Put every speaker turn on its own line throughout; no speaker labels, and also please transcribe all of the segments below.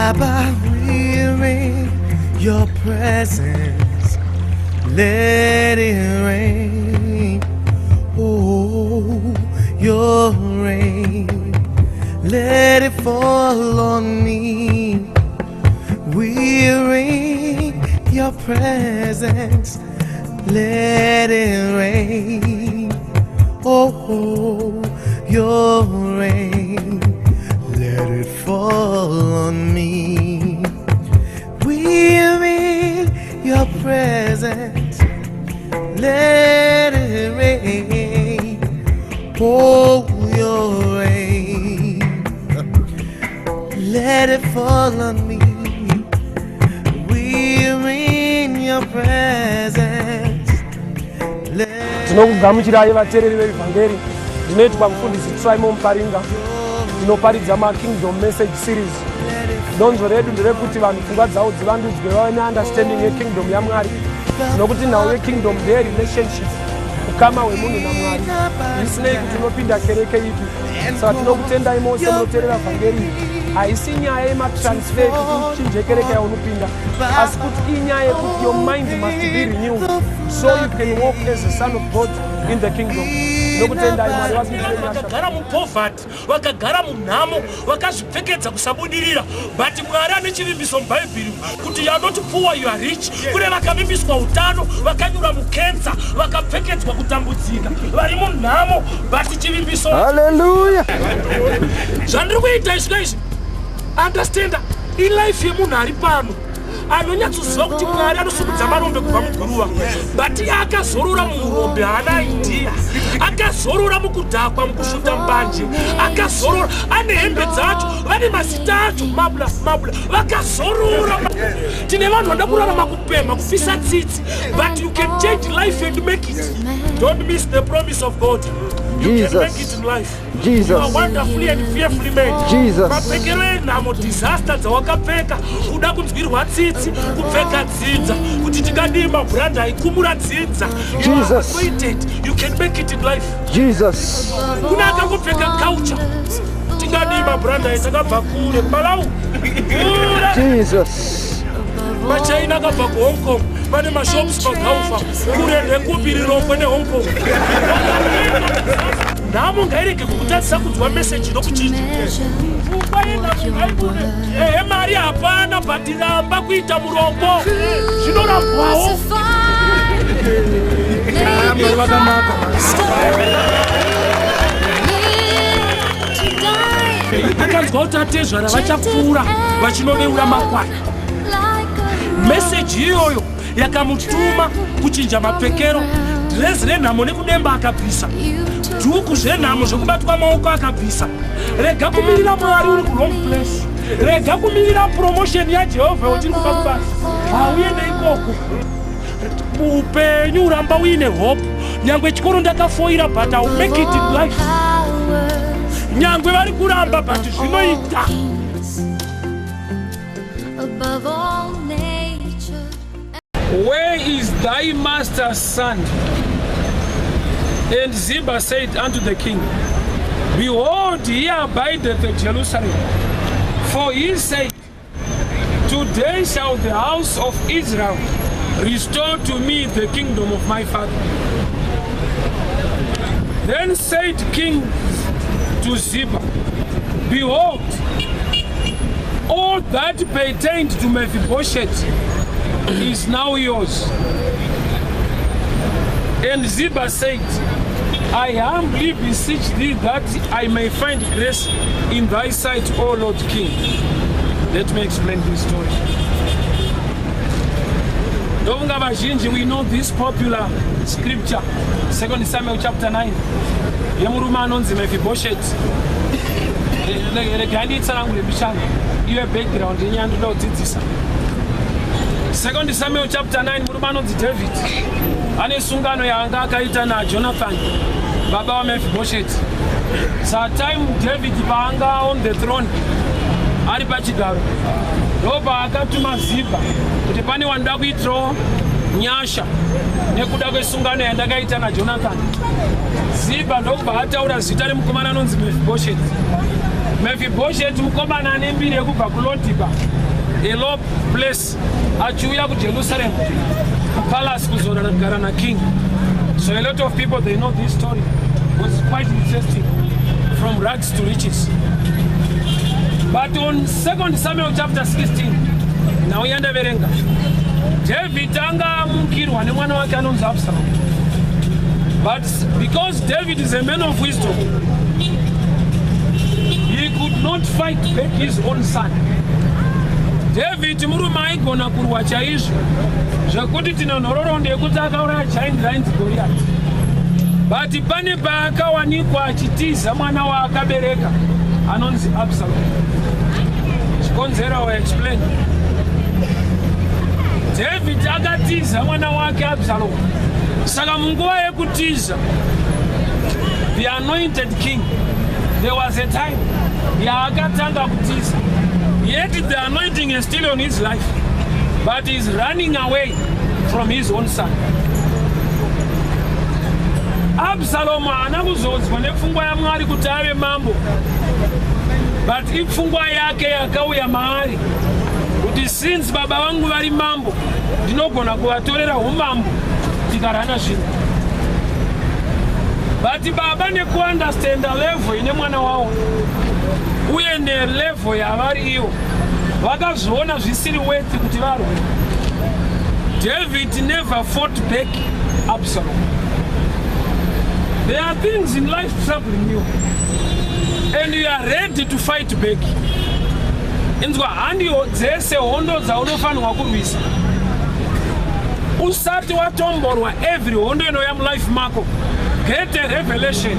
Abba, we're in your presence. Let it rain. Oh, your rain. Let it fall on me. We're in your presence. Let it rain. Oh, your rain. Let it fall on me. We're in your presence. Let it rain. Oh, your rain. Let it fall on me. We're in your presence. Let
Tinokugamuchirai, vateereri vevhangeri. Ndinoitwa Mufundisi Trimo Muparinga, ndinoparidza maKingdom Message Series. Donzvo redu nderekuti vanhu pfungwa dzavo dzivandudzwe, vave neunderstanding yekingdom yaMwari, nokuti nhau yekingdom ndeyerelationship, ukama hwemunhu naMwari, zvisinei kuti unopinda kereke ipi. Saka tinokutendai mose munoteerera vhangeri iyi. Haisi nyaya yematransfer kuti uchinje kereke yaunopinda, asi kuti inyaya yekuti your mind must be renewed so you can walk as a son of God in the kingdom. Ndokutendai, Mwari vakuitire nyasha.
Vakagara mupoverty, vakagara munhamo, vakazvipfekedza kusabudirira, but Mwari ane chivimbiso mubhaibheri kuti you are not poor, you are rich. Kune vakavimbiswa utano, vakanyura mukensa, vakapfekedzwa kutambudzika, vari munhamo, but chivimbiso
Haleluya.
Zvandiri kuita izvika izvi, understanda, ilife yemunhu ari pano anonyatsoziva kuti Mwari anosumudza marombe kubva muguruva, but iye akazorora muurombe, haana idea. Akazorora mukudhakwa, mukusvuta mbanje, akazorora ane hembe dzacho, vane mazita acho, mabla mabla, vakazorora. Tine vanhu vanoda kurarama kupemha, kupisa tsitsi, but you can change life and make it. Don't miss the promise of God. You can
Jesus.
make it in life.
Jesus.
You are wonderfully and fearfully made.
Jesus.
Mapfekero enhamo, disaster dzawakapfeka, kuda kunzwirwa tsitsi, kupfeka dzinza kuti tingadii, mabrand aikumura dzinza. You are
Jesus.
anointed. You can make it in life.
Jesus.
Kuna akangopfeka culture, tingadii, mabrand aitakabva kure, Malau kure.
Jesus.
MaChina akabva kuHong Kong, vane mashops pagaufa kure ndekupi, rirongwe neHong Kong. Nhamo ngairege kukutadzisa kunzwa meseji nokuchinja pfungwa yenhamo, ngaibude. Ehe, mari hapana, but ramba kuita murombo, zvinorambwawo.
Mwari vakanaka.
Akanzwa kuti atezvara vachapfuura vachinoveura makwai. Meseji iyoyo yakamutuma kuchinja mapfekero. Dhirezi renhamo nekudemba akabvisa, dhuku zvenhamo zvekubatwa maoko akabvisa. Rega kumirira Mwari uri kuwrong place. Rega kumirira promotion yaJehovha uchiri kuba kubasa, hauende ikoko. Muupenyu uramba uine hope. Nyangwe chikoro ndakafoira, but I'll make it in life. Nyangwe vari kuramba, but zvinoita.
Above all nature.
Where is thy master's son? And Ziba said unto the king, "Behold, he abideth at Jerusalem. For he said, 'Today shall the house of Israel restore to me the kingdom of my father.'" Then said king to Ziba, "Behold, all that pertained to Mephibosheth is now yours." And Ziba said, "I humbly beseech thee that I may find grace in thy sight, O Lord King." Let me explain this story. Ndofunga vazhinji we know this popular scripture, 2 Samuel chapter 9, yemurume anonzi Mephibosheth. Regai nditsanangure mbichana ive background yenyaya ndoda kudzidzisa. 2 Samuel chapter 9, murume anonzi David ane sungano yaanga akaita naJonathan, baba vaMephibosheth. Satime David paanga on the throne, ari pachigaro, ndo paakatuma Zibha kuti pane wanoda kuitirawo nyasha nekuda kwesungano yandakaita naJonathan. Zibha ndokubva ataura zita remukomana anonzi Mephibosheth. Mefibhosheti mukomana ane mbiri yekubva kuLodiba, a low place, achiuya kuJerusalem kupalace kuzogara naking. So a lot of people, they know this story. It was quite interesting, from rags to riches. But on 2 Samuel chapter 16, nhau yandaverenga, David anga amukirwa nemwana wake anonzi Absalom. But because David is a man of wisdom, he could not fight back his own son. David murume aigona kurwa chaizvo, zvekuti tine nhororondo yekuti akauraya giant rainzi Goliath. But pane paakawanikwa achitiza mwana waakabereka anonzi Absalom. Chikonzero wa explain. David akatiza mwana wake Absalom. Saka munguva yekutiza the anointed king, there was a time yaakatanga kutiza. Yet the anointing is still on his life, but he's running away from his own son. Absalom haana kuzodzwa nepfungwa yaMwari kuti ave mambo, but ipfungwa yake yakauya maari kuti since baba vangu vari mambo, ndinogona kuvatorera umambo tikarana zvinhu. But baba, nekuunderstanda level ine mwana wavo uye nelevel yavari ivo, vakazviona zvisiri worth kuti varwe. David never fought back Absalom. There are things in life troubling you and you are ready to fight back. Inzwa, handiwo dzese hondo dzaunofanirwa kurwisa. Usati watomborwa every hondo inouya mulife mako, get a revelation: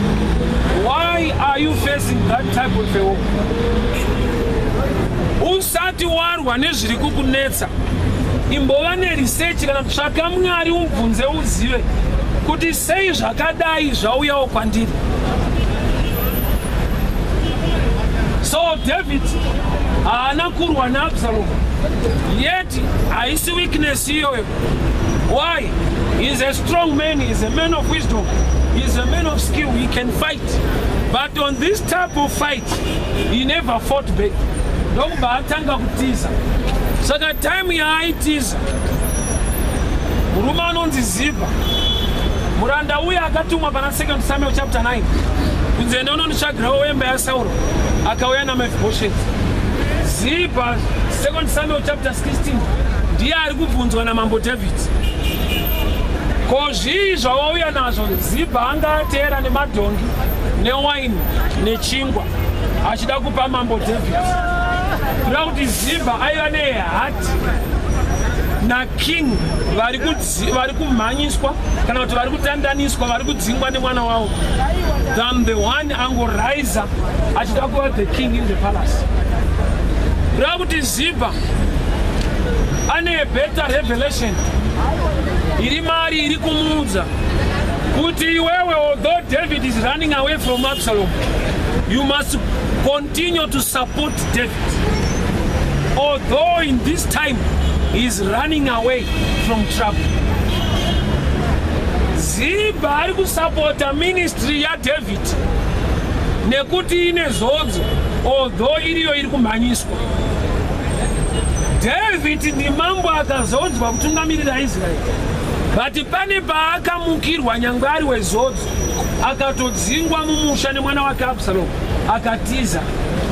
why are you facing that type of a war? Usati warwa nezviri kukunetsa, imbova neresearch kana tsvaka Mwari, umubvunze, uzive kuti sei zvakadai zvauyawo kwandiri. So David haana kurwa naAbsalom. Yet haisi weakness iyoyo. Why? He is a strong man, he is a man of wisdom, he is a man of skill, he can fight. But on this type of fight, he never fought back. Ndokubva atanga kutiza. Saka time yaaitiza, murume anonzi Zibha, muranda uya akatumwa pana 2 Samuel chapter 9 kunzi enda unonditsvagirawo wemba yaSauro, akauya naMefibhosheti. Zibha, 2 Samuel chapter 16, ndiye ari kubvunzwa namambo David, "Ko zvii zvawauya nazvo?" Zibha anga ateera nemadhongi newaini nechingwa achida kupa mambo David. Kuda kuti Zibha aiva neheart naking vari kumhanyiswa kana kuti vari kutandaniswa, vari kudzingwa nemwana wavo, than the one angorisa achida kuva the king in the palace. Kureva kuti Zibha ane better revelation iri mari iri kumuudza kuti iwewe, although David is running away from Absalom, you must continue to support David, although in this time he is running away from trouble. Zibha ari kusapota ministry yaDavid nekuti ine zodzo, although iriyo iri kumhanyiswa. David ndimambo akazodzwa kutungamirira Israeri, but pane paakamukirwa. Nyangwe ari wezodzo, akatodzingwa mumusha nemwana wake Absalom, akatiza.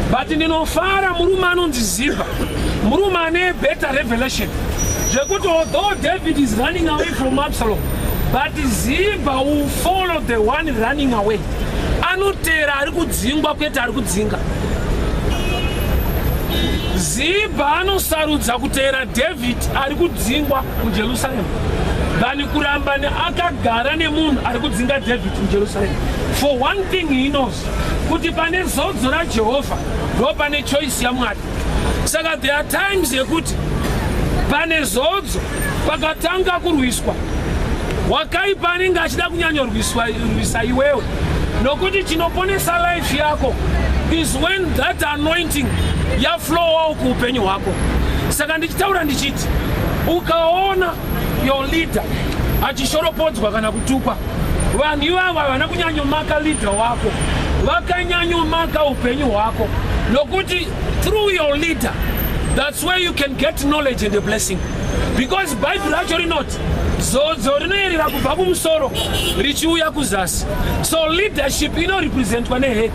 But ndinofara murume anonzi Zibha, murume ane better revelation, zvekuti although David is running away from Absalom, but Zibha will follow the one running away. Anotera ari kudzingwa, kwete ari kudzinga. Zibha anosarudza kuteera David ari kudzingwa muJerusarema than kuramba akagara nemunhu ari kudzinga David muJerusarema. For one thing he knows, kuti pane zodzo raJehovha ndo pane choice yaMwari. Saka there are times yekuti pane zodzo pakatanga kurwiswa, wakaipa anenge achida kunyanyorwisa iwewe, nokuti chinoponesa life yako is when that anointing yaflowawo kuupenyu hwako. Saka ndichitaura ndichiti, ukaona your leader achishoropodzwa kana kutukwa, vanhu ivavo havana kunyanyomaka leader wako, vakanyanyomaka upenyu hwako. Nokuti through your leader, that's where you can get knowledge and a blessing. Because Bible racho rinoti zodzo rinoyerera kubva kumusoro richiuya kuzasi. So leadership inorepresentwa nehead.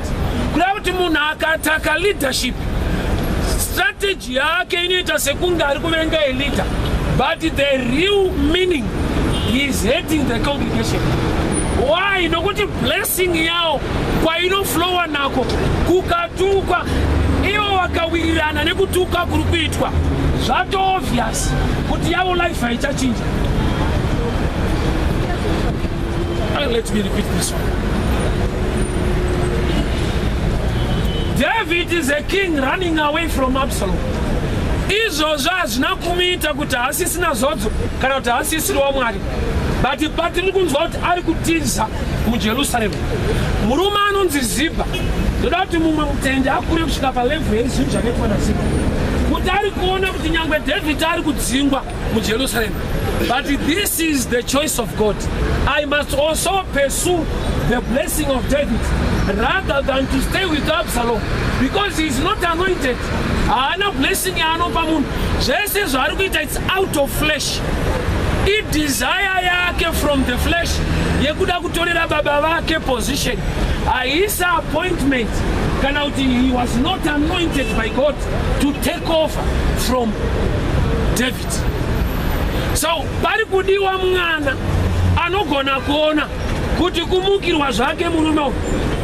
Kuda kuti munhu akataka leadership, strategy yake inoita sekunge ari kuvenga a leader, but the real meaning, he is hating the congregation. Why? Nokuti blessing yawo kwainoflowa nako kukatukwa, ivo vakawirirana nekutuka kuri kuitwa, zvato obvious kuti yavo life haichachinja. Let me repeat this one. David is a king running away from Absalom. Izvozvo hazvina kumuita kuti haasisina zodzo kana kuti haasisiri waMwari, but patiri kunzwa kuti ari kutiza muJerusarema, murume anonzi Zibha. Ndoda kuti mumwe mutendi akure kusvika palevel yezvinhu zvakaitwa naZibha, kuti ari kuona kuti nyangwe David ari kudzingwa muJerusarema, but this is the choice of God. I must also pursue the blessing of David rather than to stay with Absalom, because he is not anointed. Haana blessing yaanopa munhu. Zvese zvaari kuita, it's out of flesh, idesire yake from the flesh yekuda kutorera baba vake position. Haisi appointment kana kuti he was not anointed by God to take over from David. So pari kudiwa mwana anogona kuona kuti kumukirwa zvake murume uyu,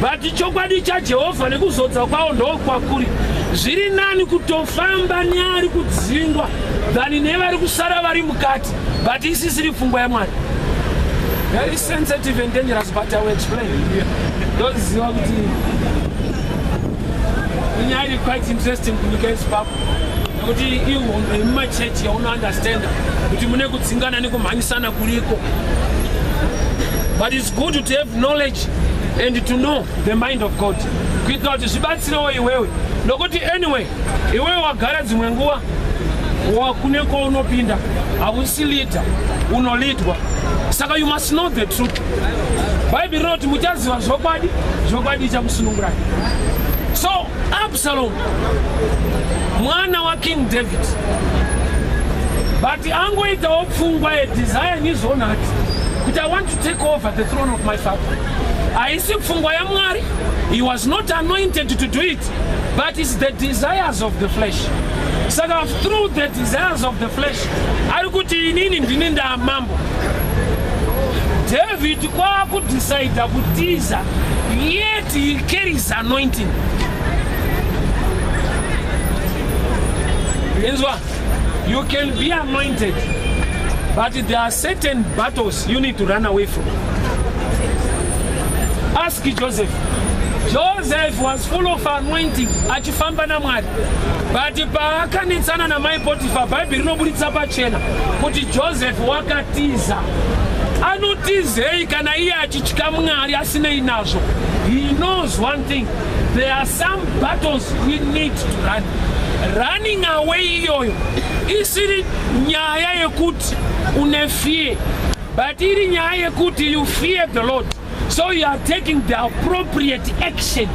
but chokwadi chaJehovha nekuzodza kwawo ndokwakuri. Zviri nani kutofamba neari kudzingwa than nevari kusara vari mukati, but isisiri pfungwa yaMwari. Very sensitive and dangerous, but I will explain. Ndoziva kuti inyaya iri quite interesting kunyika yeZimbabwe, nekuti ihondo yemumachechi yaunounderstanda kuti mune kudzingana nekumhanyisana kuriko, but it's good to have knowledge and to know the mind of God, kuitira kuti zvibatsirewo iwewe. Nokuti anyway iwewe wagara dzimwe nguva kune kwaunopinda, hausi leader, unolidwa. Saka you must know the truth. Bhaibheri rinoti muchaziva zvokwadi, zvokwadi ichakusunungurai. So Absalom mwana waKing David, but angoitawo pfungwa yedesire in his own heart kuti I want to take over the throne of my father. Haisi pfungwa yaMwari. He was not anointed to do it, but it's the desires of the flesh. Saka through the desires of the flesh ari kuti inini ndini ndaamambo. David kwaakudecida kutiza, yet he carries anointing. Inzwa, you can be anointed, but there are certain battles you need to run away from. Ask Joseph. Joseph was full of anointing, achifamba naMwari, but paakanetsana namai Potifa, Bhaibheri rinoburitsa pachena kuti Joseph wakatiza. Anotizei kana iye achitya Mwari asinei nazvo? He knows one thing: there are some battles we need to run. Running away iyoyo isiri nyaya yekuti une fear, but iri nyaya yekuti you fear the Lord, so you are taking the appropriate action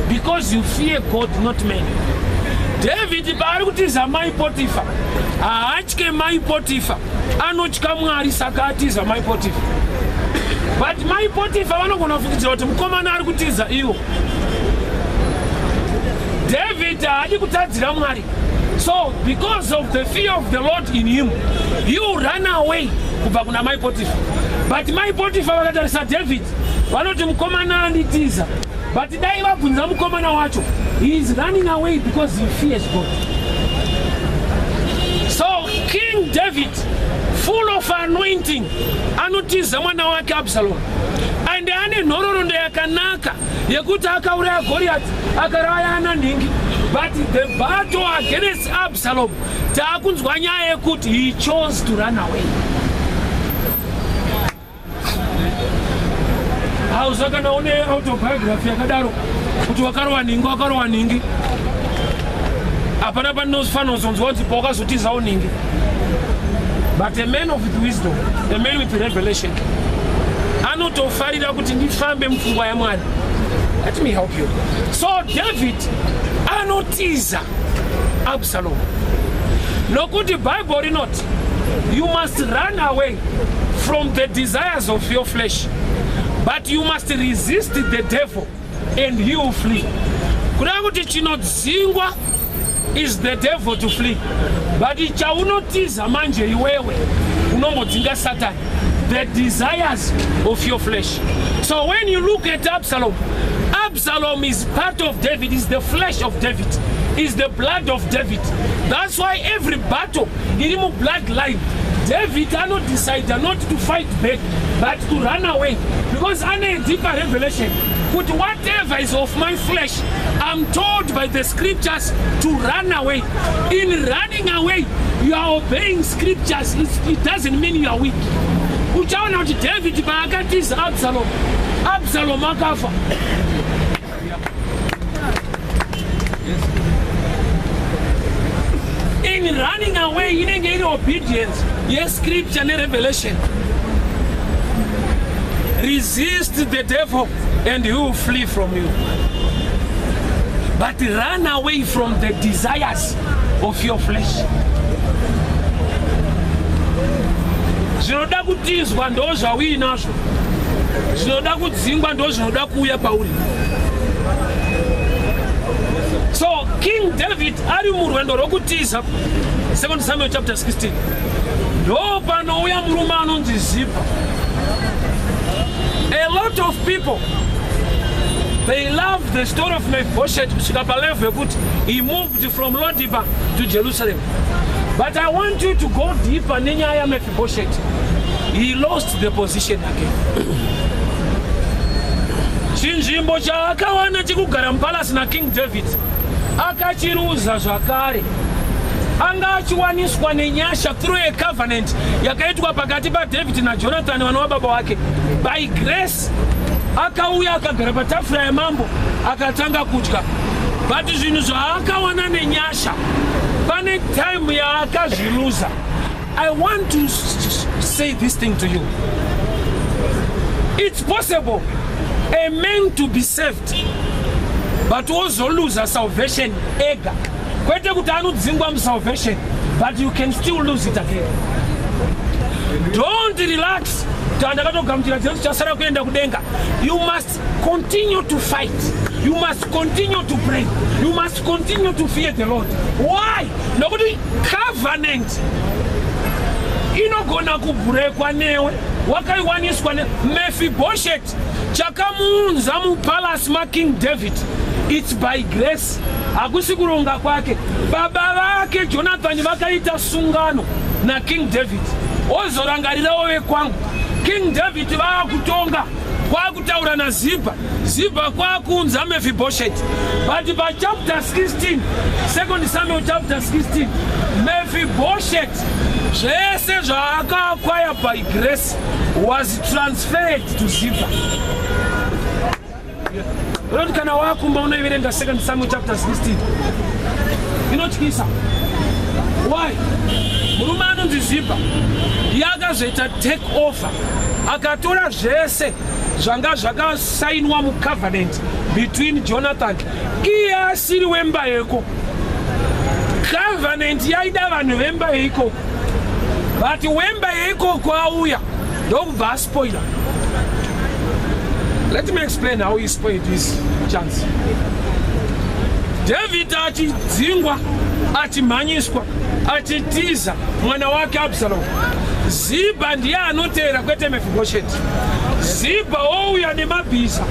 because you fear God, not man. David paari kutiza mai Potifa, haatye mai Potifa, anotya Mwari. Saka atiza mai Potifa, but mai Potifa vanogona kufungidzira kuti mukomana ari kutiza iwo. David haadi kutadzira Mwari, so because of the fear of the Lord in him, he will run away kubva kuna mai Potifa. But mai Potifa vakatarisa David, vanoti mukomana anditiza, but dai vabvunza mukomana wacho, he is running away because he fears God. So King David, full of anointing, anotiza mwana wake Absalom, and ane nhororondo yakanaka yekuti akauraya Goriati, akaraya ana nhingi, but the battle against Absalom, taakunzwa nyaya yekuti he chose to run away. Hausa kana une autobiography yakadaro kuti wakarova nhingi, wakarova nhingi, hapana panofanira kuzonzwa kuti pawakazotizawo nhingi. But a man of wisdom, a man with revelation, anotofarira kuti ndifambe mupfungwa yaMwari. Let me help you. So David Anotiza Absalom. Nokuti Bible rinoti you must run away from the desires of your flesh, but you must resist the devil and he will flee. Kureva kuti chinodzingwa is the devil to flee, but chaunotiza manje iwewe unombodzinga Satan, the desires of your flesh. So when you look at Absalom, Absalom is part of David, is the flesh of David, is the blood of David. That's why every battle iri mubloodline, David anodecide not to fight back but to run away, because ane deeper revelation kuti whatever is of my flesh, I'm told by the scriptures to run away. In running away, you are obeying scriptures. It doesn't mean you are weak. Uchaona kuti David paakatiza Absalom, Absalom akafa. In running away inenge iri obedience yescripture nerevelation. Resist the devil and he will flee from you, but run away from the desires of your flesh. Zvinoda kutizwa ndo zvauinazvo, zvinoda kudzingwa ndo zvinoda kuuya pauri. So King David ari murwendo rwokutiza, 2 Samuel chapter 16, ndo panouya murume anonzi Zibha. A lot of people, they love the story of Mephibosheth kusvika palevel yekuti he moved from Lodibar to Jerusalem, but I want you to go deeper nenyaya yaMephibosheth. He lost the position again. Chinzvimbo chaakawana chekugara mupalasi naKing David akachiruza zvakare. Anga achiwaniswa nenyasha through a covenant yakaitwa pakati paDavid naJonathan, vana vababa wake. By grace akauya akagara patafura yamambo akatanga kudya, but zvinhu zvaakawana nenyasha pane time yaakazviluza. I want to say this thing to you: it's possible a man to be saved but wozoluza salvation ega. Kwete kuti anodzingwa musalvation, but you can still lose it again. Don't relax kuti andakatogamuchira Jesu, chasara kuenda kudenga. You must continue to fight, you must continue to pray, you must continue to fear the Lord. Why? Nokuti covenant inogona kubhurekwa newe wakaiwaniswa. Mephibosheth, chakamuunza mupalasi maKing David, it's by grace, hakusi kuronga kwake. Baba vake Jonathan vakaita sungano naKing David, ozorangarirawo vekwangu. King David vaakutonga, kwakutaura naZibha, Zibha kwakuunza Mephibosheth. But pachapter 16, 2 Samuel chapter 16, Mephibosheth zvese zvaakaacquire by grace was transferred to Zibha. Unoti kana wakumba unoiverenga 2 Samuel chapter 16, inotyisa. Why? Murume anonzi Zibha yakazoita take over, akatora zvese zvanga zvakasainwa mucovenant between Jonathan. Iye asiri wemba yeko. Covenant yaida vanhu vemba yeikoko, but wemba yeikoko auya ndokubva aspoila. Let me explain how he spoiled his chance. David achidzingwa, achimhanyiswa, achitiza mwana wake Absalom, Zibha ndiye anoteera, kwete Mephibosheth. Zibha ouya nemabhiza,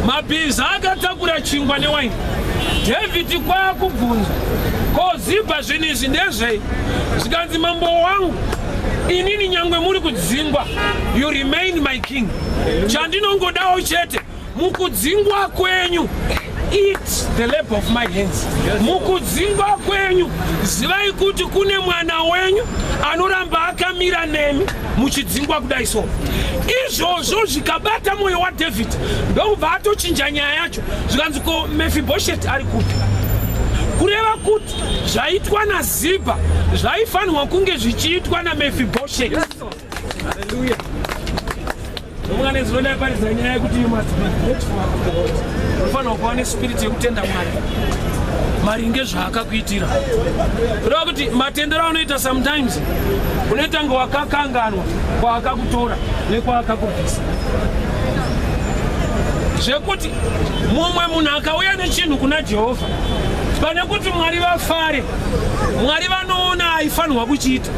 mabhiza akatakura chingwa newaini. David kwaakubvunza, "Ko Zibha, zvinhu izvi ndezvei?" Zvikanzi, "Mambo wangu, inini nyangwe muri kudzingwa, you remain my king. Chandinongodawo chete, mukudzingwa kwenyu, eat the labor of my hands. Mukudzingwa kwenyu, zivai kuti kune mwana wenyu anoramba akamira nemi muchidzingwa kudai." So izvozvo zvikabata mwoyo waDavid, ndokubva atochinja nyaya yacho. Zvikanzi, "Ko Mephibosheth ari kupi?" Kureva kuti zvaitwa naZibha zvaifanirwa kunge zvichiitwa naMephibosheth. Ndofunga nezuro ndaiparidza nyaya yekuti you must be grateful unto God. Unofanirwa kuva nespirit yekutenda Mwari maringe zvaakakuitira. Kureva kuti matendero aunoita sometimes unoita ngo wakakanganwa kwaakakutora nekwaakakubvisa. Zvekuti mumwe munhu akauya nechinhu kuna Jehovha pane kuti Mwari vafare, Mwari vanoona aifanirwa kuchiita.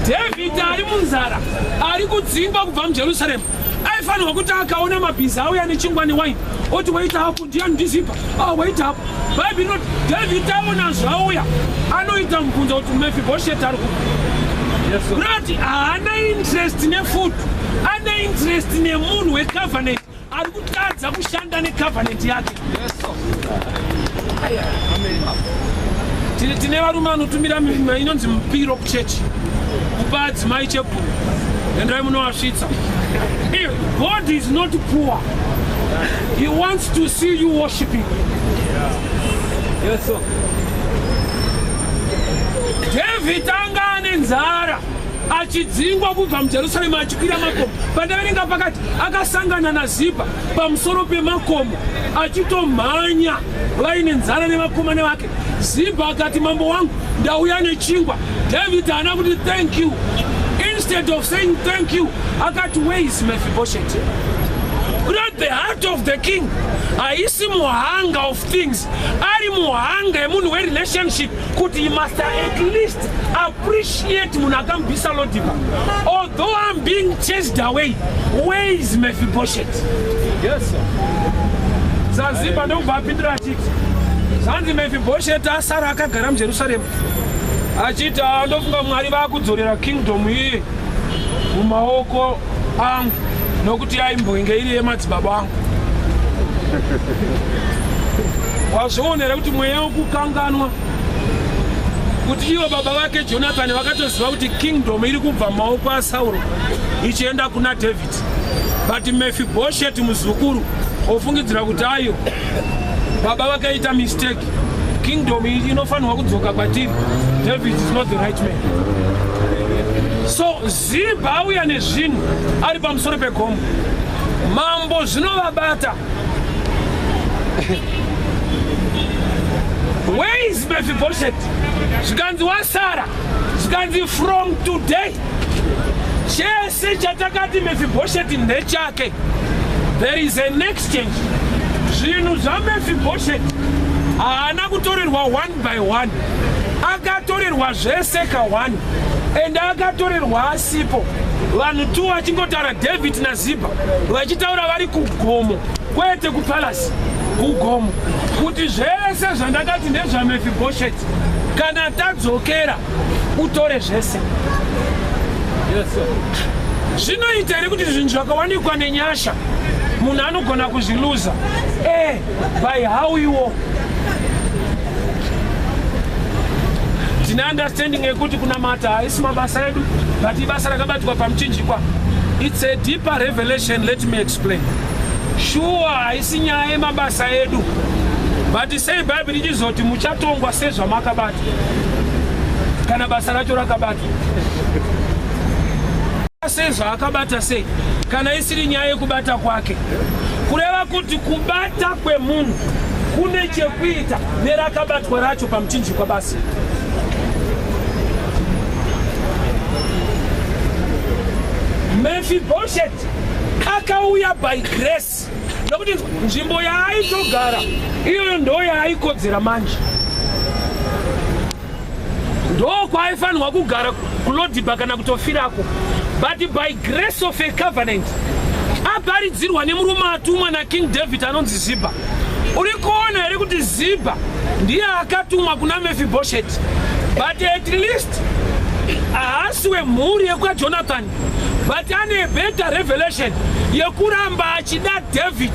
David ari munzara, ari kudzingwa kubva muJerusarema, aifanirwa kuti akaona mabhiza auya nechingwa newaini oti wait up, ndiani ndiZibha? Ah, wait up. Bhaibheri rinoti David aona zvauya anoita mubvunzo kuti Mephibosheth ari kupi. Kunoti haana interest nefood, ane interest nemunhu wecovenant ari kutadza kushanda necovenant yake. Tine varume vanotumira inonzi mupiro kuchechi kupa adzimai chegumi, endai munovasvitsa. God is not poor, he wants to see you worshiping.
Yes, sir.
David anga ane nzara achidzingwa kubva muJerusarema achikwira makomo. Pandaverenga pakati akasangana naZibha pamusoro pemakomo achitomhanya vaine nzara nevakomana vake. Zibha akati, mambo wangu, ndauya nechingwa. David haana kuti thank you. Instead of saying thank you, akati, where is Mephibosheth? Not the heart of the king haisi muhunger of things, ari muhunger yemunhu werelationship, kuti he must at least appreciate munhu akamubvisa Lodebar. Although I'm being chased away, where is Mephibosheth?
Yes, sir.
ZaZibha ndokubva apindura achiti, zvanzi Mephibosheth asara akagara muJerusarema achiti, "Ah, ndofunga Mwari vakudzorera kingdom iyi mumaoko angu, nokuti yaimbonge iri yemadzibaba angu." Wazviona here kuti mweya wekukanganwa kuti ivo baba vake Jonathan vakatoziva kuti kingdom iri kubva mumaoko aSauro ichienda kuna David, but Mephibosheth muzukuru ofungidzira kuti ayo baba vakaita mistake, kingdom iyi inofanirwa kudzoka kwatiri, David is not the right man. So Zibha auya nezvinhu ari pamusoro pegomo, mambo zvinovabata, where is Mephibosheth? Zvikanzi wasara. Zvikanzi from today chese chatakati Mephibosheth ndechake, there is an exchange. Zvinhu zvaMephibosheth haana kutorerwa one by one, akatorerwa zvese ka1, ende akatorerwa asipo. Vanhu tu vachingotaura, David naZibha vachitaura vari kugomo, kwete kupalace, kugomo, kuti zvese zvandakati ndezvaMephibosheth, kana tadzokera utore zvese.
Yes, sir.
Zvinoita here kuti zvinhu zvakawanikwa nenyasha munhu anogona kuzviluza? By how you walk. Tine understanding yekuti kunamata haisi mabasa edu, but ibasa rakabatwa pamuchinjikwa. It's a deeper revelation. Let me explain. Shuwa haisi nyaya yemabasa edu, but sei Bhaibheri richizoti muchatongwa sezvamakabata kana basa racho rakabatwa sezvaakabata? Sei kana isiri nyaya yekubata kwake? Kureva kuti kubata kwemunhu kune chekuita nerakabatwa racho pamuchinjikwa basi. Mephibosheth akauya by grace, nokuti nzvimbo yaaitogara iyoyo ndo yaaikodzera manje, ndo kwaaifanirwa kugara kuLodebar kana kutofirako, but by grace of a covenant aparidzirwa nemurume atumwa naKing David anonzi Zibha. Uri kuona here kuti Zibha ndiye akatumwa kuna Mephibosheth, but at least haasi wemhuri yekwaJonathan, but ane better revelation yekuramba achida David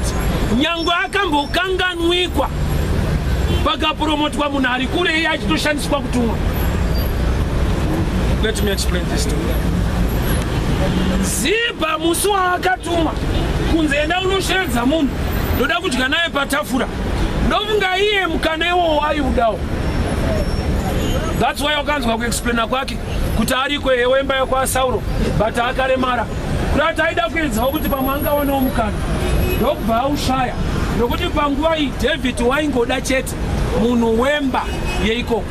nyangwe akambokanganwikwa pakapromotwa munhu ari kure, iye achitoshandiswa kutumwa. Let me explain this to you. Zibha musi waakatumwa kunze, enda unoshevedza munhu, ndoda kudya naye patafura, ndofunga iye mukana iwowo aiudawo. That's why wakanzwa kuexplaina kwake kuti ariko wemba yekwaSauro, but akaremara. Kurati aida kuedzawo kuti pamwe angawanewo mukana, ndokubva aushaya, nokuti panguva iyi David waingoda chete munhu wemba yeikoko.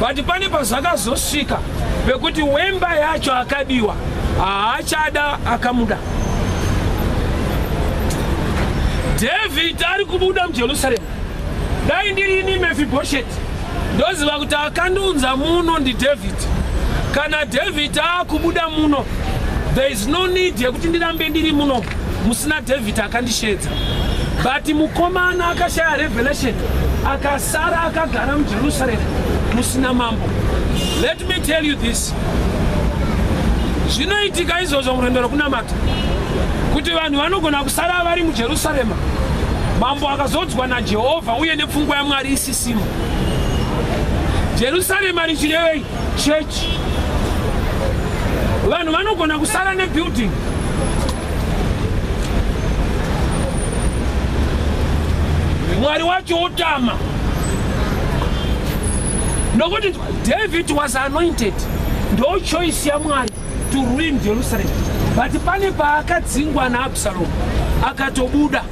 But pane pazvakazosvika pekuti wemba yacho akadiwa haachada akamuda. David ari kubuda muJerusarema. Dai ndiri ini Mefibhosheti, ndoziva kuti akandiunza muno ndiDavid. Kana David akubuda muno, there is no need yekuti ndirambe ndiri muno musina David akandishedza. But mukomana akashaya revelation, akasara akagara muJerusarema musina mambo. Let me tell you this, zvinoitika izvozvo murwendo rwekunamata, kuti vanhu vanogona kusara vari muJerusarema, mambo akazodzwa naJehovha uye nepfungwa yaMwari isisimo. Jerusarema richirevei? Church. Vanhu vanogona kusara nebuilding, Mwari wacho otama, nokuti David was anointed, ndo choice yaMwari to ruin Jerusalem. But pane paakadzingwa naAbsalom akatobuda,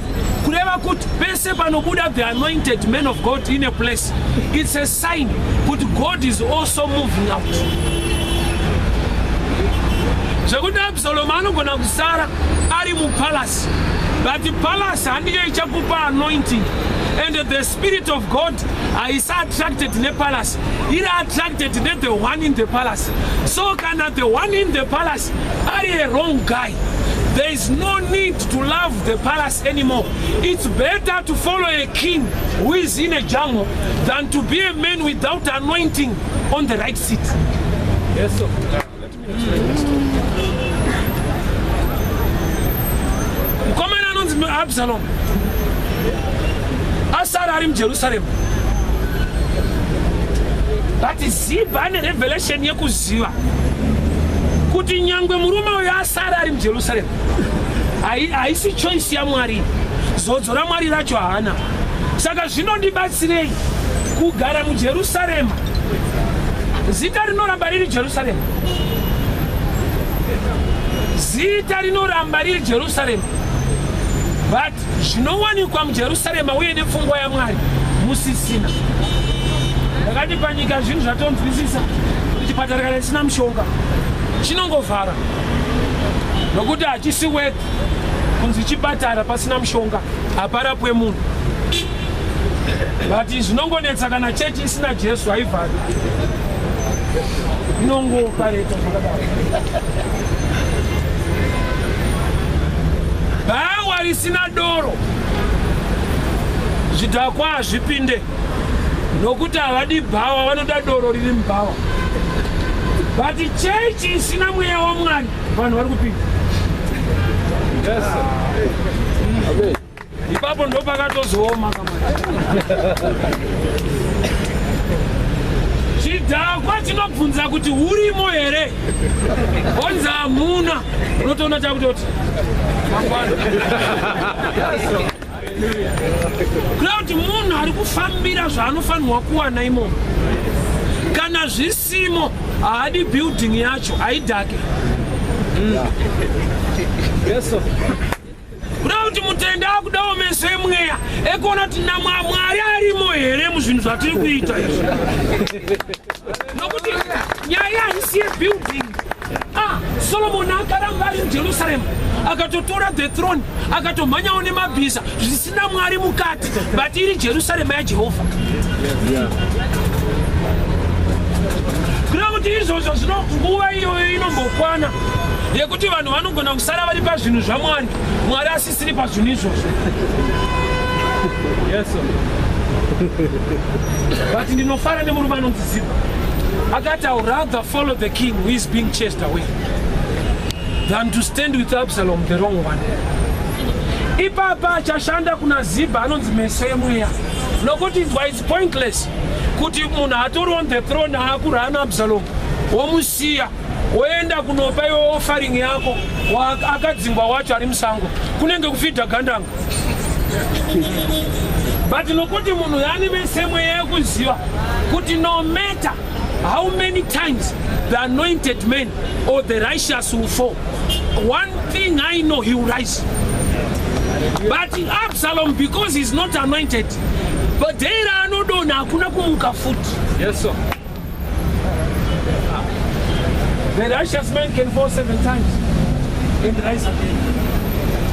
kureva kuti pese panobuda the anointed man of God in a place, it's a sign kuti God is also moving out. Zvekuti Absalom anogona kusara ari mupalace, but palace handiyo ichakupa anointing, and the spirit of God haisi attracted nepalace, iri attracted nethe one in the palace. So kana the one in the palace ari a wrong guy, there is no need to love the palace anymore. It's better to follow a king who is in a jungle than to be a man without anointing on the right seat.
Yes, sir.
Mukomana anonzi Absalom asara ari muJerusarema, but Zibha ane revelation yekuziva kuti nyangwe murume uyo asara ari muJerusarema, haisi choice yaMwari, zodzo raMwari racho haana. Saka zvinondibatsirei kugara muJerusarema? Zita rinoramba riri Jerusarema, zita rinoramba riri Jerusarema, but zvinowanikwa muJerusarema uye nepfungwa yaMwari musisina. Ndakati panyika zvinhu zvatonzwisisa kuti chipatara kana chisina mushonga chinongovhara, nokuti hachisi worth kunzi chipatara pasina mushonga, haparapwe munhu. But zvinongonetsa kana chechi isina Jesu, haivhari, inongopareta zvakadaro. Bhawa risina doro, zvidhakwa hazvipinde, nokuti havadi bhawa, vanoda doro riri mubhawa. But chechi isina mweya waMwari, vanhu vari kupinda.
Yes, sir.
Ipapo ndo pakatozooma kamari. Chidhakwa chinobvunza kuti urimo here, onzi hamuna, unotoona chakutoti mangwana, kuda kuti munhu ari kufambira zvaanofanirwa kuwana imomo. Kana zvisimo, haadi building yacho, haidhake.
Yes, sir.
Kuda kuti mutende akudawo meso emweya ekuona kuti naMwari arimo here muzvinhu zvatiri kuita izvi, nokuti nyaya haisi yebuilding. Ah, Solomoni akaramba ari muJerusarema, akatotora the throne, akatomhanyawo nemabhiza, zvisina Mwari mukati, but iri Jerusarema yaJehovha. Kuda kuti izvozvo zvino nguva iyoyo inombokwana yekuti vanhu vanogona kusara vari pazvinhu zvaMwari, Mwari asisiri pazvinhu izvozvo.
Yes, sir.
But ndinofara nemurume anonzi Ziba, akati, "I would rather follow the king who is being chased away than to stand with Absalom, the wrong one." Ipapa achashanda kuna Zibha anonzi meso emweya, nokuti inzwa, it's pointless kuti munhu atori on the throne aakurana Absalom, womusiya, woenda kunopa iwe offering yako akadzingwa wacho ari musango, kunenge kufidha gandanga. But nokuti munhu yani vese mweya yekuziva kuti no matter how many times the anointed man or the righteous will fall, One thing I know, he will rise. But Absalom, because he's not anointed, but day raanodonha hakuna kumuka futi.
Yes, sir.
The righteous man can fall seven times and rise again.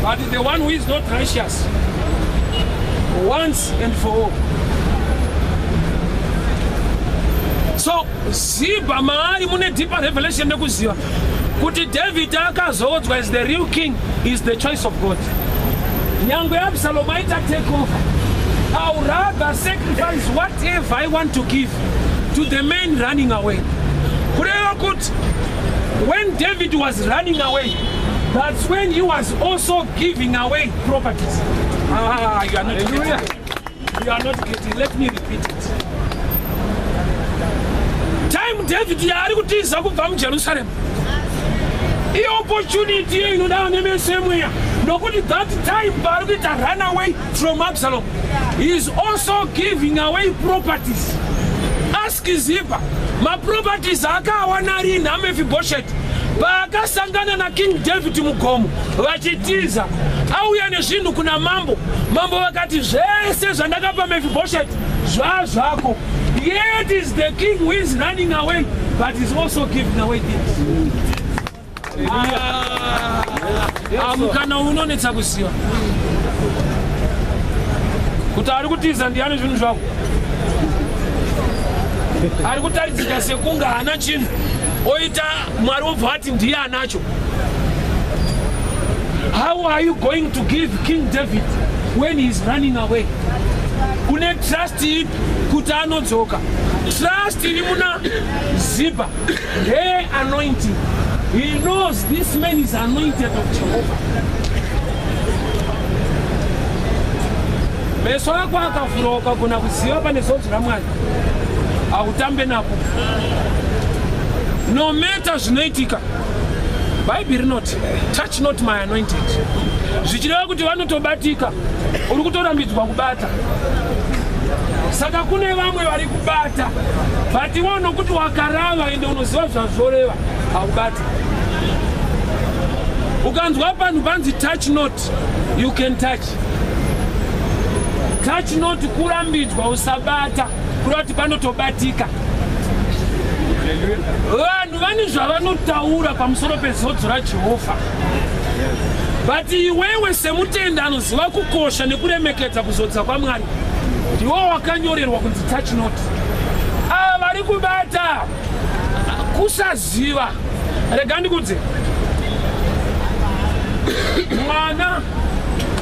But the one who is not righteous, once and for all. So Ziba maari mune deeper revelation nekuziva kuti David akazodzwa is the real king, is the choice of God. Nyangwe Absalom aita take over. I would rather sacrifice whatever I want to give to the man running away. Kureva kuti when David was running away, that's when he was also giving away properties. Ah, you are not getting. You are not getting. Let me repeat it. Time David yaari kutiza kubva muJerusalem, iopportunity iyo inoda nemeso emweya, nokuti that time paari kuita run away from Absalom, he is also giving away properties. Ask Ziba, maproperties akaawana rini aMephibosheth? Paakasangana naKing David mugomo vachitiza, auya nezvinhu kuna mambo. Mambo vakati, "Zvese zvandakapa Mephibosheth zvazvako." Yet is the king who is running away, but is also giving away things. Ah, mukana unonetsa kuziva kuti ari kutiza ndiani. Zvinhu zvako ari kutaridzika sekunge haana chinhu, oita Mwari wobva ati ndiye anacho. How are you going to give King David when he is running away? Une trust ipi kuti anodzoka? Trust iri muna Ziba ndeye anointing. He knows this man is anointed of Jehovah. Meso ako akavhura, ukagona kuziva pane zodzo raMwari, hautambe napo no matter zvinoitika. Bhaibheri rinoti, "Touch not my anointed," zvichireva kuti vanotobatika, uri kutorambidzwa kubata. Saka kune vamwe vari kubata, but iwe nokuti wakarava ende unoziva zvazvoreva, haubati. Ukanzwa panhu panzi "touch not", you can touch. Touch not kurambidzwa, usabata, kureva kuti panotobatika. Vanhu vane zvavanotaura pamusoro pezodzo raJehovha, but iwewe semutenda anoziva kukosha nekuremekedza kuzodza kwaMwari, ndiwo wakanyorerwa kunzi "touch not". Ava vari kubata kusaziva. Rega ndikudze, mwana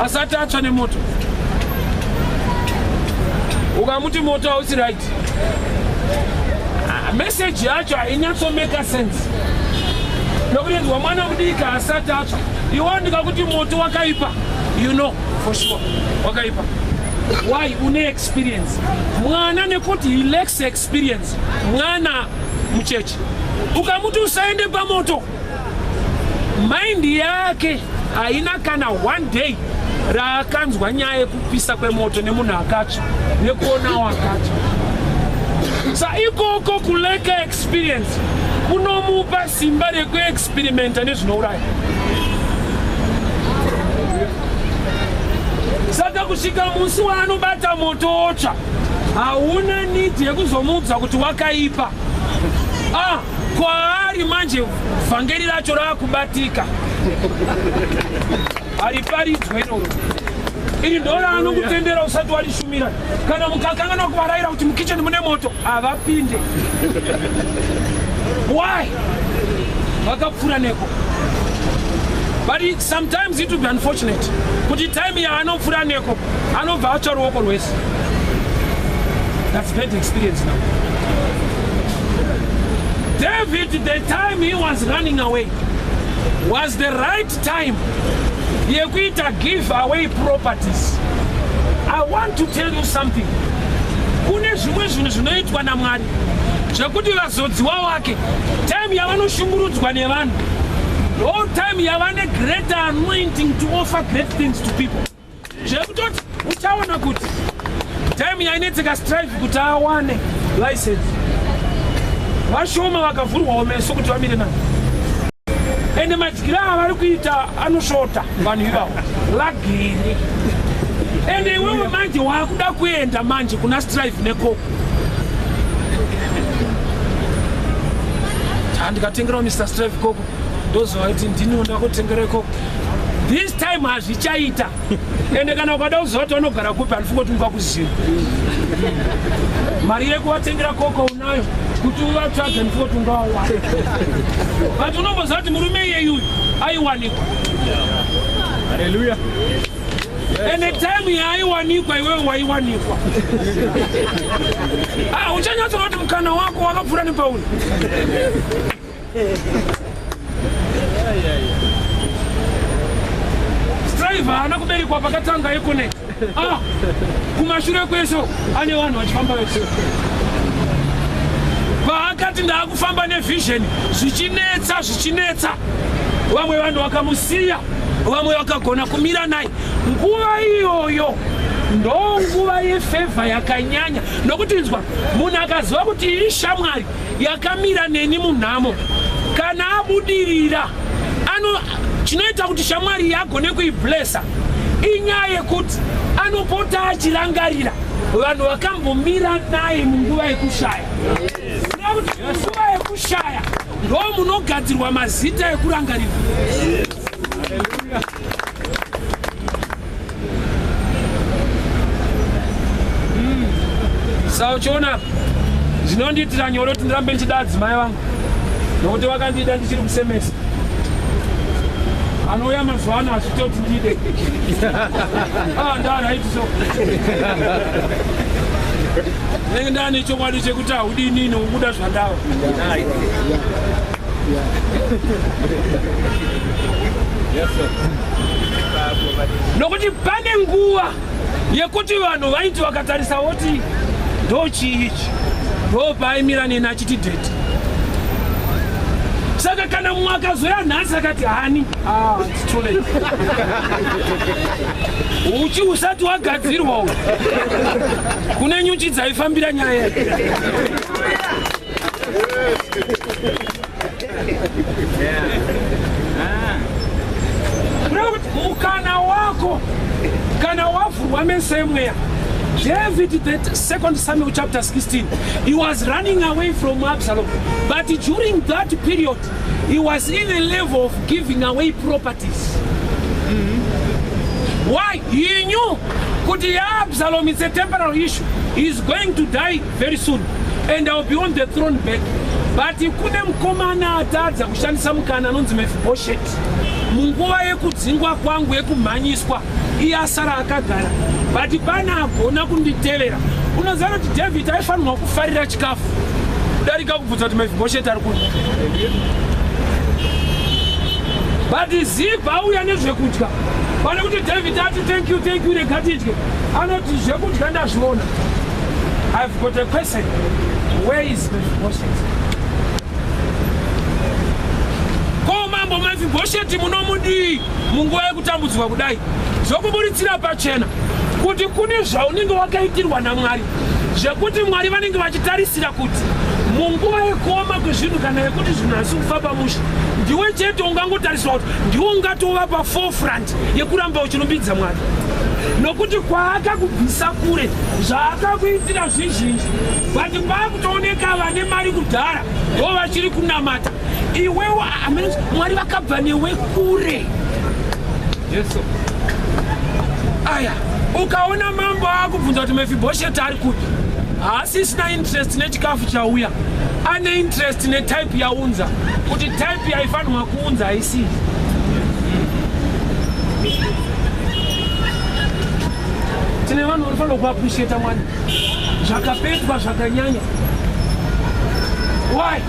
asati atsva nemoto, ukamuti moto hausi right, meseji yacho hainyatsomeka sense, nokuti nzwa, mwana mudiki asati atsva, iwo ndikakuti moto wakaipa, you know for sure wakaipa. Why? Une experience. Mwana, nekuti he lacks experience, mwana muchechi, ukamuti usaende pamoto, mind yake haina kana one day raakanzwa nyaya yekupisa kwemoto nemunhu akatsva nekuonawo akatsva. Sa ikoko kulacka experience kunomupa simba rekuexperimenta nezvinouraya. Saka kusvika musi waanobata moto otsva, hauna need yekuzomuudza kuti wakaipa. Ah, kwaari manje vhangeri racho raakubatika, hariparidzwe iroro. Iri ndo raanokutendera usati warishumira. Kana mukakanganwa kuvarayira kuti mukicheni mune moto, havapinde. Why? Vakapfuura neko. But sometimes it will be unfortunate kuti time yaanopfuura neko anobva atsva ruoko rwese. That's bad experience. Now David, the time he was running away was the right time yekuita give away properties. I want to tell you something. Kune zvimwe zvinhu zvinoitwa naMwari zvekuti vazodziwa wake, time yavanoshungurudzwa nevanhu, ndo time yavane greater anointing to offer great things to people. Zvekutoti uchaona kuti time yainetseka Strive kuti awane license, vashoma vakavhurwawo meso kuti vamire nayo. Ende madyiro avari kuita anoshota vanhu ivavo vagere. Ende iwewe manje waakuda kuenda manje kuna Strive nekoko. Ndikatengerawo Mr Strive koko ndozova kuti ndini ndakutengera ikoko. This time hazvichaita. Ende kana ukada kuziva kuti vanogara kupi handifunge kuti ungakuziva. Mari yekuvatengera koko unayo kuti uvatsvage handifunge kuti ungawawana. But unomboziva kuti murume iyeyu uyu aiwanikwa.
Hallelujah.
Ende time yaaiwanikwa iwewe waiwanikwa. Ah, uchanyatsoona kuti mukana wako wakapfuura nepauri. Strive haana kuberekwa pakatanga Econet. Ah, kumashure kwese ane vanhu vachifamba vese. Paakati ndaakufamba nevision zvichinetsa zvichinetsa, vamwe vanhu vakamusiya, vamwe vakagona kumira naye. Nguva iyoyo ndo nguva yefevha yakanyanya, nokuti inzwa, munhu akaziva kuti ishamwari yakamira neni munhamo, kana abudirira ano chinoita kuti shamwari yagone kuiblesa inyaya yekuti anopota achirangarira vanhu vakambomira naye munguva yekushaya. Nekuti munguva yekushaya ndo munogadzirwa mazita ekurangarira. Saka uchiona zvinondiitira nyore kuti ndirambe ndichida adzimai vangu, nokuti vakandida ndichiri kusemesa. Anouya mazuva ano hazviite kuti ndide. Ah, ndaaraiti so. Ndinenge ndaane chokwadi chekuti haudi inini, ukuda zvandava. Nokuti pane nguva yekuti vanhu vaiti vakatarisa voti ndochii ichi, ndopaaimira neni achiti dheti. Saka kana mumwe akazoya nhasi akati hani, ah, it's too late. Uchi usati wagadzirwa uyu, kune nyuchi dzaifambira nyaya iyi. Kureva kuti mukana wako kana wavhurwa meso emweya. David, the 2 Samuel chapter 16, he was running away from Absalom, but during that period he was in a level of giving away properties. Why? He knew kuti Absalom is a temporary issue. He is going to die very soon and I will be on the throne back. But kune mukomana atadza kushandisa mukana anonzi Mephibosheth. Munguva yekudzingwa kwangu yekumhanyiswa, iye asara akagara, but pane agona kunditevera. Unoziva kuti David aifanirwa kufarira chikafu kudarika kubvunza kuti Mephibosheth ari kupi. But Ziba auya nezvekudya, pane kuti David ati thank you, thank you, rega tidye, anoti zvekudya ndazviona. I've got a question. Where is Mephibosheth? Ko mambo Mephibosheth munomudii munguva yekutambudzwa kudai? Zvokuburitsira pachena kuti kune zvaunenge wakaitirwa naMwari, zvekuti Mwari vanenge vachitarisira kuti munguva yekuoma kwezvinhu kana yekuti zvinhu hazisi kufamba mushe, ndiwe chete ungangotarisirwa kuti ndiwe ungatova paforefront yekuramba uchirumbidza Mwari, nokuti kwaakakubvisa kure, zvaakakuitira zvizhinji. But pakutooneka vane mari kudhara ndo vachiri kunamata, iwewe Mwari vakabva newe kure.
Jesu.
Aya, ukaona mambo akubvunza kuti Mephibosheth ari kupi, haasisina interest nechikafu chauya, ane interest netype yaunza, kuti type yaifanirwa kuunza haisii. Tine vanhu vanofanira kuappreciata Mwari zvakapetwa zvakanyanya. Why?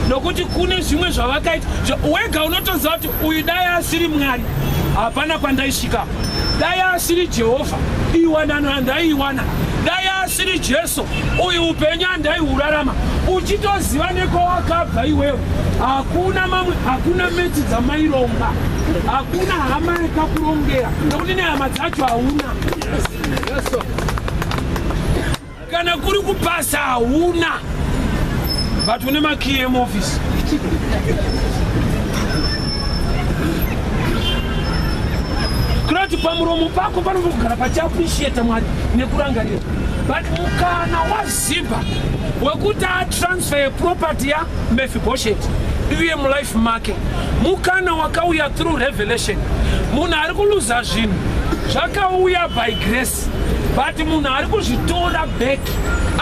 Nokuti kune zvimwe zvavakaita wega unotoziva kuti uyu dai asiri Mwari hapana kwandaisvika, dai asiri Jehovha iwanano handaiiwana, dai asiri Jesu uyu upenyu handaiurarama. Uchitoziva nekwawakabva iwewe, hakuna mamwe, hakuna metsi dzamaironga, hakuna hama yakakurongera, nokuti nehama dzacho hauna. Kana kuri kupasa hauna, but une makiyi emuofisi. Kureva kuti pamuromo pako panofanira kugara pachiappreciata Mwari nekurangarira. But mukana waZibha wekuti atransfer property yaMephibosheth iuye mulife make, mukana wakauya through revelation. Munhu ari kuluza zvinhu zvakauya by grace, but munhu ari kuzvitora back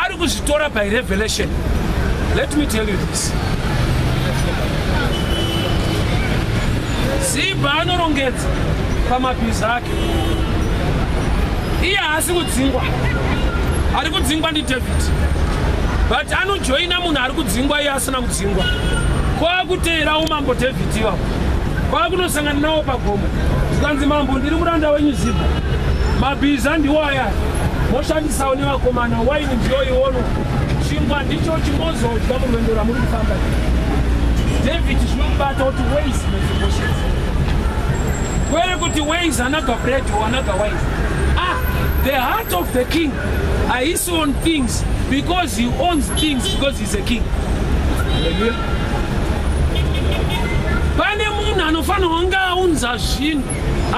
ari kuzvitora by revelation. Let me tell you this. Zibha anorongedza pamabhiza ake. Iye haasi kudzingwa, ari kudzingwa ndiDavid, but anojoina munhu ari kudzingwa iye asina kudzingwa. Kwakuteerawo mambo David ivavo, kwakunosangana nawo pagomo. Zvikanzi, mambo, ndiri muranda wenyu Zibha, mabhiza ndiwo aya, moshandisawo nevakomana, waini ndiyo iono, chingwa ndicho chimozodya murwendo ramuri kufamba. David zvinomubata kuti, "Where is Mephibosheth?" Kwere kuti where is another bread or another wine. Ah, the heart of the king haisi on things, because he owns things because he's a king. Hallelujah. Pane munhu anofanirwa kunge aunza zvinhu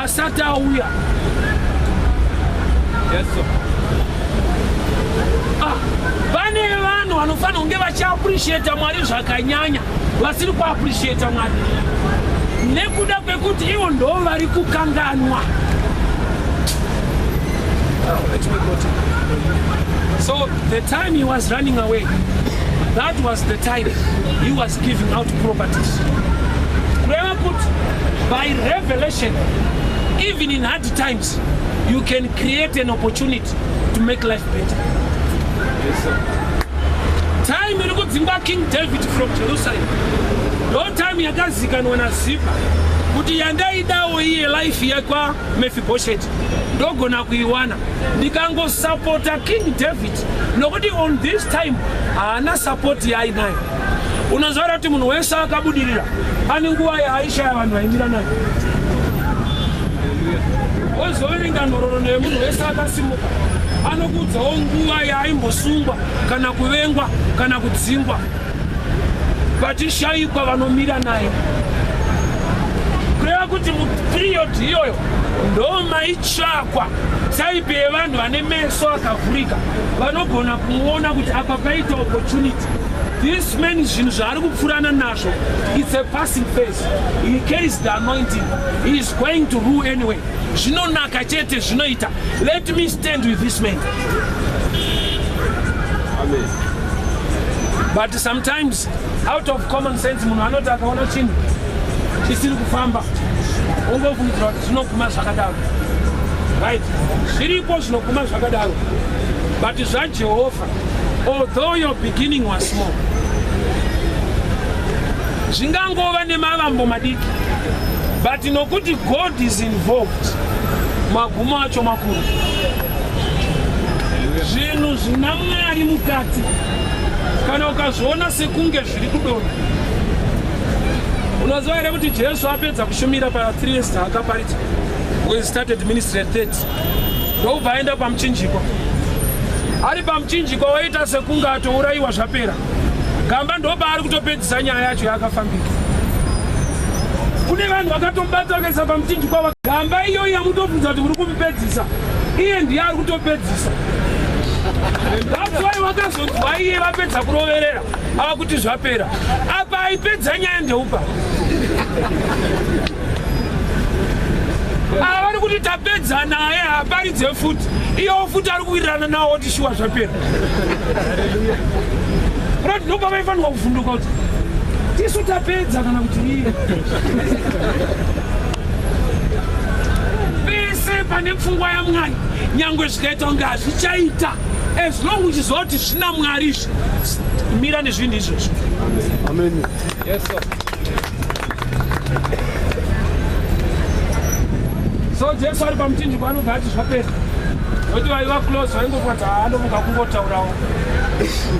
asati auya.
Yes, sir.
Ah, pane vanhu vanofanira kunge vachiappreciata Mwari zvakanyanya, vasiri kuappreciata Mwari nekuda kwekuti ivo ndo vari kukanganwa. Oh, let me go so the time he was running away, that was the time he was giving out properties. Kureva kuti by revelation, even in hard times, you can create an opportunity to make life better.
Yes, sir.
Time iri kudzingwa King David from Jerusalem ndo time yakazikanwa naZibha kuti yandaidawo iye life yekwa Mephibosheth ndogona kuiwana ndikangosapota King David, nokuti on this time haana support yaainayo. Unoziva kuti munhu wese akabudirira ane nguva yaaishaya vanhu vaimira nayo. Ozoverenga nhoroondo yemunhu wese akasimuka, anokuudzawo nguva yaaimbosungwa kana kuvengwa kana kudzingwa, vachishayikwa vanomira naye. Kureva kuti muperiod iyoyo ndo maitsvakwa type yevanhu vane meso akavhurika, vanogona kumuona kuti apa paita opportunity. This man, zvinhu zvaari kupfurana nazvo, it's a passing phase. He carries the anointing, he is going to rule anyway. Zvinonaka chete, zvinoita. Let me stand with this man.
Amen.
But sometimes, out of common sense, munhu anoti akaona chinhu chisiri kufamba, ongofungidzira kuti zvinoguma zvakadaro. Right, zviripo zvinoguma zvakadaro, but zvaJehovha, although your beginning was small, zvingangova nemavambo madiki, but nokuti God is involved, magumo acho makuru. Zvinhu zvina Mwari mukati, kana ukazviona sekunge zviri kudonha. Unoziva here kuti Jesu apedza kushumira pa3 years akaparidza, we started ministry at 30, ndokubva aenda pamuchinjikwa. Ari pamuchinjikwa, waita sekunge atourayiwa, zvapera. Gamba ndopaari kutopedzisa nyaya yacho yaakafambika. Kune vanhu vakatomubata, vakaisa pamuchinjikwa. Gamba iyoyo yamutobvunza kuti muri kumupedzisa, iye ndiye ari kutopedzisa. That's why wakazonzwa iye vapedza kuroverera ava kuti zvapera. Apa aipedza nyaya ndeupa. Ava vari kuti tapedza naye, haparidze futi. Iyewo futi ari kuwirirana nawo kuti shuwa zvapera. Right, ndopa vaifanirwa kuvhunduka kuti tisu tapedza kana kuti iye. Pese pane pfungwa yaMwari, nyangwe zvikaita kunge hazvichaita, as long uchiziva kuti zvina Mwari izvi, mira nezvinhu izvozvo.
Amen.
Yes, sir.
So Jesu ari pamuchinjikwa anobva ati zvapera, nokuti vaiva close vaingofata, haandomuka kungotaurawo,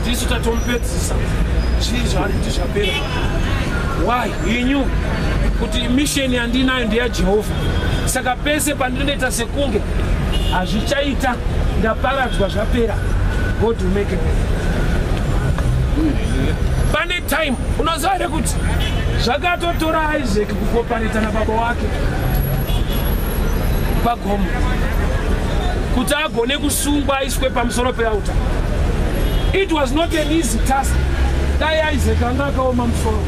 ndisu tatomupedzisa. Zvii zvaari kuti zvapera? Why? He knew kuti mission yandinayo ndeyaJehovha. Saka pese pandinoita sekunge hazvichaita, ndaparadzwa, zvapera, God will make it. Pane time, unoziva here kuti zvakatotora Isaac kucooperata nababa wake? Pagomo kuti agone kusungwa aiswe pamusoro pealtar. It was not an easy task. Dai Isaac anga akaoma musoro,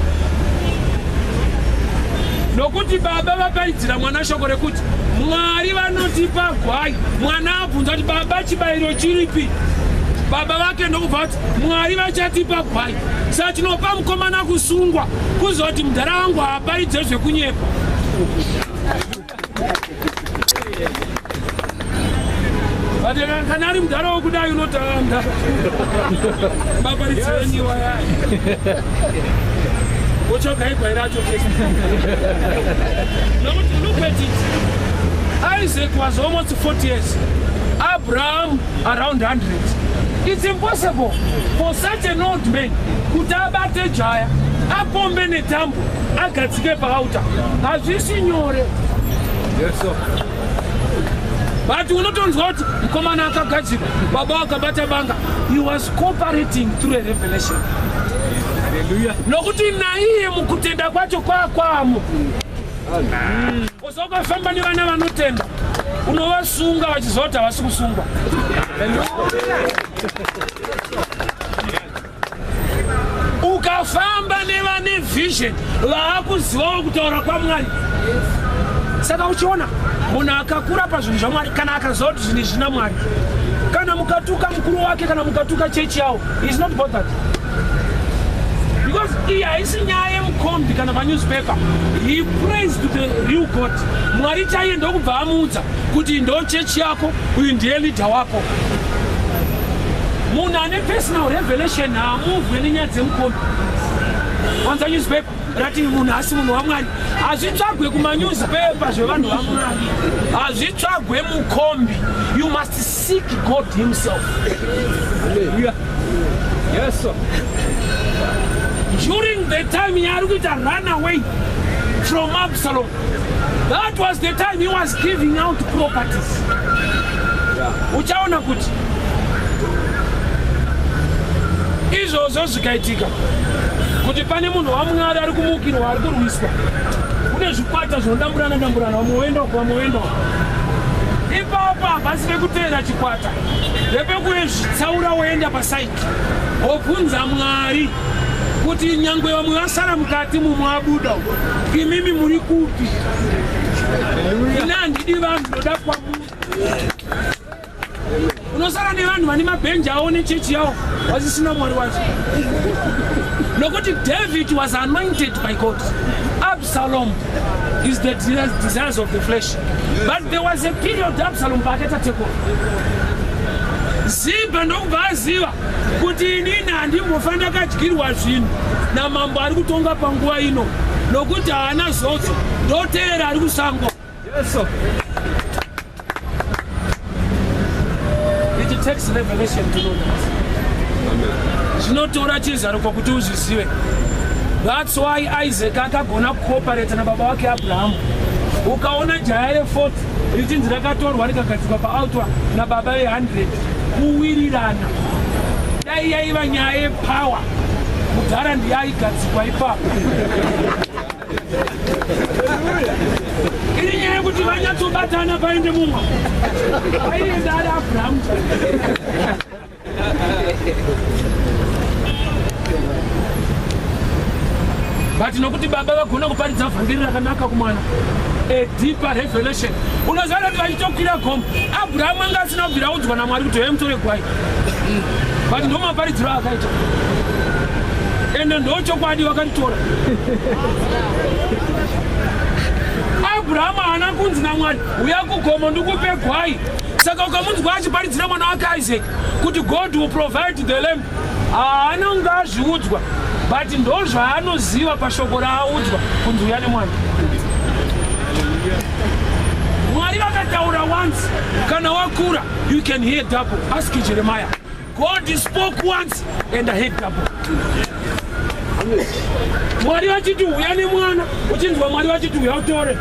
nokuti baba vaparidzira mwana shoko rekuti Mwari vanotipa gwai. Mwana abvunza kuti, "Baba, chibayiro chiripi?" Baba vake ndokubva kuti, "Mwari vachatipa gwai." Saka chinopa mukomana kusungwa kuzoti mudhara wangu haaparidze zvekunyepa. But kana ari mudhara wokudai, unoti, "Ah, mudhara, baparidzireniwa yai, wotsvagai gwai racho first." Nokuti look at it, Isaac was almost 40 years, Abraham around 100. It's impossible for such an old man kuti abate jaya, apombe netambo, agadzike paaltar. Hazvisi nyore.
Yes, sir.
But unotonzwa kuti mukomana akagadzikwa, baba akabata banga. He was cooperating through a revelation.
Hallelujah.
Nokuti naiye mukutenda kwacho kwakwamo. Usa ukafamba nevana vanotenda, unovasunga vachiziva kuti havasi kusungwa. Ukafamba nevane vision, vaakuzivawo kutaura kwaMwari. Saka uchiona munhu akakura pazvinhu zvaMwari, kana akaziva kuti zvinhu izvi zvina Mwari, kana mukatuka mukuru wake, kana mukatuka chechi yawo, is not bothered, because iyi haisi nyaya yemukombi kana panewspaper. He prays to the real God. Mwari chaiye ndokubva amuudza kuti ndo chechi yako, uyu ndiye leader wako. Munhu ane personal revelation haamuvwe nenyaya dzemukombi. Wanza newspaper rati munhu asi munhu waMwari, hazvitsvagwe kumanewspaper. Zvevanhu vaMwari hazvitsvagwe mukombi. You must seek God himself.
Hallelujah. Yes, sir.
During the time yaari kuita run away from Absalom, that was the time he was giving out properties. Uchaona kuti izvozvo zvikaitika, kuti pane munhu waMwari ari kumukirwa, ari kurwiswa, kune zvikwata zvinodamburana damburana, vamwe voenda uko, vamwe voenda uko. Ipapo hapasi pekuteera chikwata, ndepekuzvitsaura, woenda paside, wobvunza Mwari kuti nyangwe vamwe vasara mukati, mumwe abuda, imimi muri kupi? Ini handidi vanhu, ndoda kwamuri. Unosara nevanhu vane mabhenji avo nechechi yavo, vasisina Mwari wacho. Nokuti David was anointed by God, Absalom is the desires of the flesh. But there was a period Absalom paakaita take over. Zibha ndokubva aziva kuti inini handimbofa ndakadyirwa zvinhu namambo ari kutonga panguva ino, nokuti haana zodzo, ndoteera ari kusango.
Yes, sir.
It takes revelation to know that. Zvinotora chizaruko kuti uzvizive. That's why Isaac akagona kucooperate nababa wake Abrahamu. Ukaona jaya re40 richinzi rakatorwa rikagadzikwa paaltar nababa ve100, kuwirirana. Dai yaiva nyaya yepower, mudhara ndiye aigadzikwa ipapo. Iri nyaya yekuti vanyatsobatana, paende mumwe, aienda ari Abrahamu. But nokuti baba vagona kuparidza vhangeri rakanaka kumwana, a deeper revelation. Unoziva kuti vachitokwira gomo, Abrahamu anga asina kubvira audzwa naMwari kuti hemutore gwai, but ndo maparidziro akaita, ende ndo chokwadi vakaritora. Abrahamu haana kunzi naMwari, "Uya kugomo ndikupe gwai." Saka ukamunzwa achiparidzira mwana wake Isaac kuti God will provide the lamb, haana kunge azviudzwa, but ndo zvaanoziva pashoko raaudzwa kunzi uya nemwana. Mwari vakataura once, kana wakura you can hear double. Ask Jeremiah. God spoke once and I heard double. Mwari vachiti uya nemwana, uchinzwa Mwari vachiti uya utore.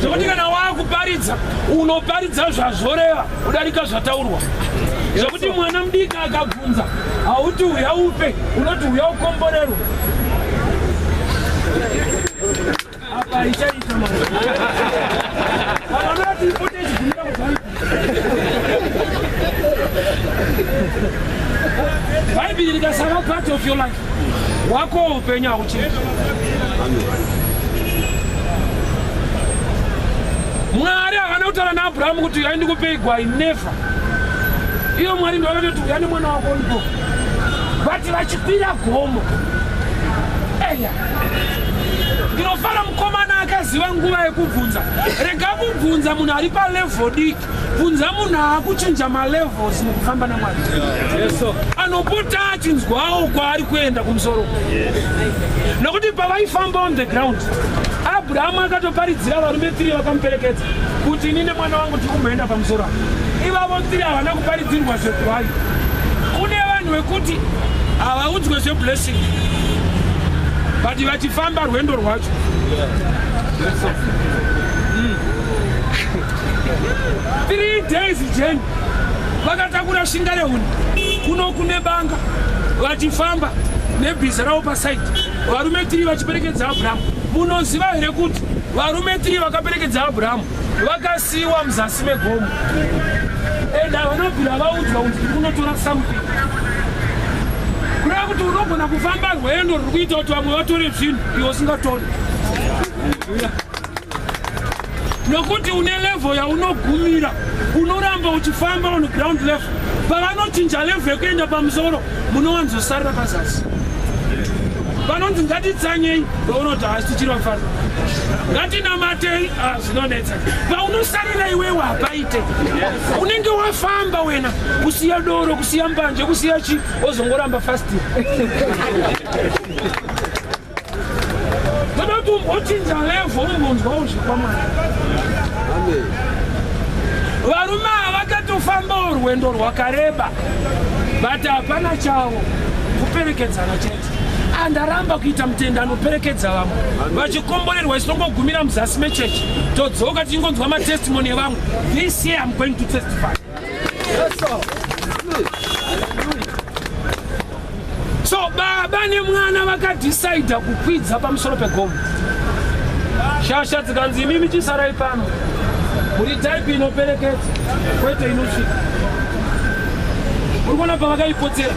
Zvokuti kana waakuparidza, unoparidza zvazvoreva kudarika zvataurwa. Zvokuti mwana mudiki akabvunza, hauti uya upe, unoti uya ukomborerwe. Apa ichaita mwana. Bhaibheri rikasava part of your life, wako upenyu hauchinji. Mwari havana kutaura naAbhurahamu kuti uyai ndikupei gwai, never. Iyo Mwari ndovakatoti uya nemwana wako uripo, but vachikwira gomo. Eya, ndinofara mukomana akaziva nguva yekubvunza. Rega kubvunza munhu ari palevel diki, bvunza munhu aakuchinja malevels mukufamba naMwari. Anopota achinzwawo kwaari kuenda kumusoro, nokuti pavaifamba on the ground, Abrahamu akatoparidzira varume 3 vakamuperekedza kuti ini nemwana wangu tiri kumboenda pamusoro apa. Ivavo 3 havana kuparidzirwa zvegwai. Kune vanhu vekuti havaudzwe zveblessing, but vachifamba rwendo rwacho. 3 days journey, vakatakura shinga rehuni kuno kune banga, vachifamba nebhiza ravo pasaidi, varume 3 vachiperekedza Abrahamu. Munoziva here kuti varume 3 vakaperekedza Abrahamu vakasiyiwa muzasi megomo, and havanobvira vaudzwa kuti tiri kunotora something? Kureva kuti unogona kufamba rwendo ruri kuita kuti vamwe vatore zvinhu, iwe usingatori, nokuti une level yaunogumira. Unoramba uchifamba on ground level. Pavanochinja level yekuenda pamusoro, munowanzosarira pazasi. Vanonzi ngatitsanyei, vaunoti hasi tichiri vafana, ngatinamatei, zvinonetsa. Paunosarira iwewe hapaite. Unenge wafamba wena, kusiya doro, kusiya mbanje, kusiya chi, ozongoramba fasting. Toda kuti umbochinja level, umbonzwawo zvekwamwari. Varume ava vakatofambawo rwendo rwakareba, but hapana chavo, kuperekedzana chete. Andaramba kuita mutenda anoperekedza vamwe vachikomborerwa, isinongogumira muzasi mechechi, todzoka tichingonzwa matestimony evamwe. This year I'm going to testify. So baba nemwana vakadhisaidha kukwidza pamusoro pegomo. Shasha dzikanzi, imimi chisarai pano, muri type inoperekedza, kwete inosvika. Uri kuona pavakaipotsera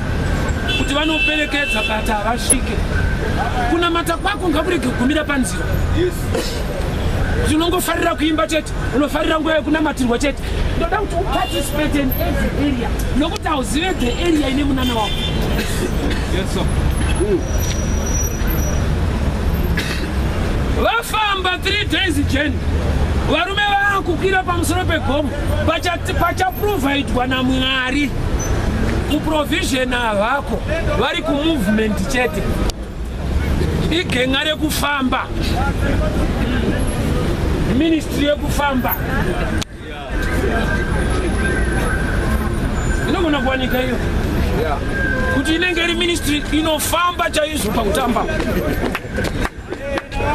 kuti vanoperekedza but havasvike. Kunamata kwako ngakurege kugumira panzira, kuti unongofarira kuimba chete, unofarira nguva yekunamatirwa chete. Ndoda kuti uparticipate in every area, nokuti hauzive the area ine munana wako.
Yes, sir.
Vafamba 3 days journey, varume vakukwira pamusoro pegomo pachaprovidwa naMwari. Kuprovision havako, vari kumovement chete, igenga rekufamba, ministry yekufamba inogona kuwanika iyo kuti inenge iri ministry inofamba chaizvo pakutamba,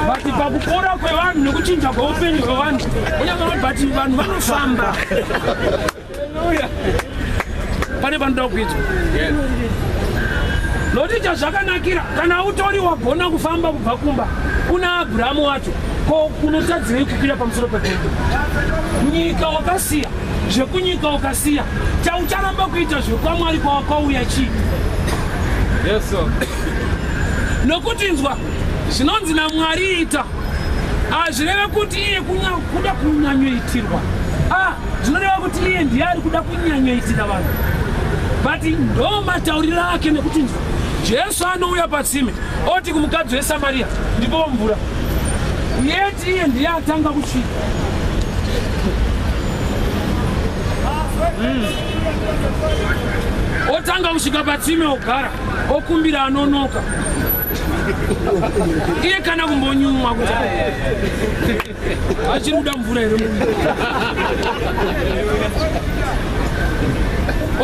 but pakupora kwevanhu nekuchinja kweupenyu hwevanhu unyange, but vanhu vanofamba. Haleluya. Pane panoda kuidzwa, nokuti chazvakanakira, kana utori wagona kufamba kubva kumba kuna Abrahamu wacho, ko unotadzirei kukwira pamusoro pegomo? Nyika wakasiya, zvekunyika ukasiya, chaucharamba kuita zvekwamwari kwawakauya chii?
Yes, sir.
Nokuti nzwa zvinonzi naMwari ita, hazvireve kuti iye kuda kunyanyoitirwa. Ah, zvinoreva kuti iye ndiye ari kuda kunyanyoitira vanhu, but ndo matauriro ake. Nekuti nzwa, Jesu anouya patsime oti kumukadzi weSamariya, "Ndipowo mvura," yeti iye ndiye atanga kusvika. Otanga kusvika patsime, ogara, okumbira anonoka. Iye kana kumbonyumwa kuti achiri kuda mvura here muviri.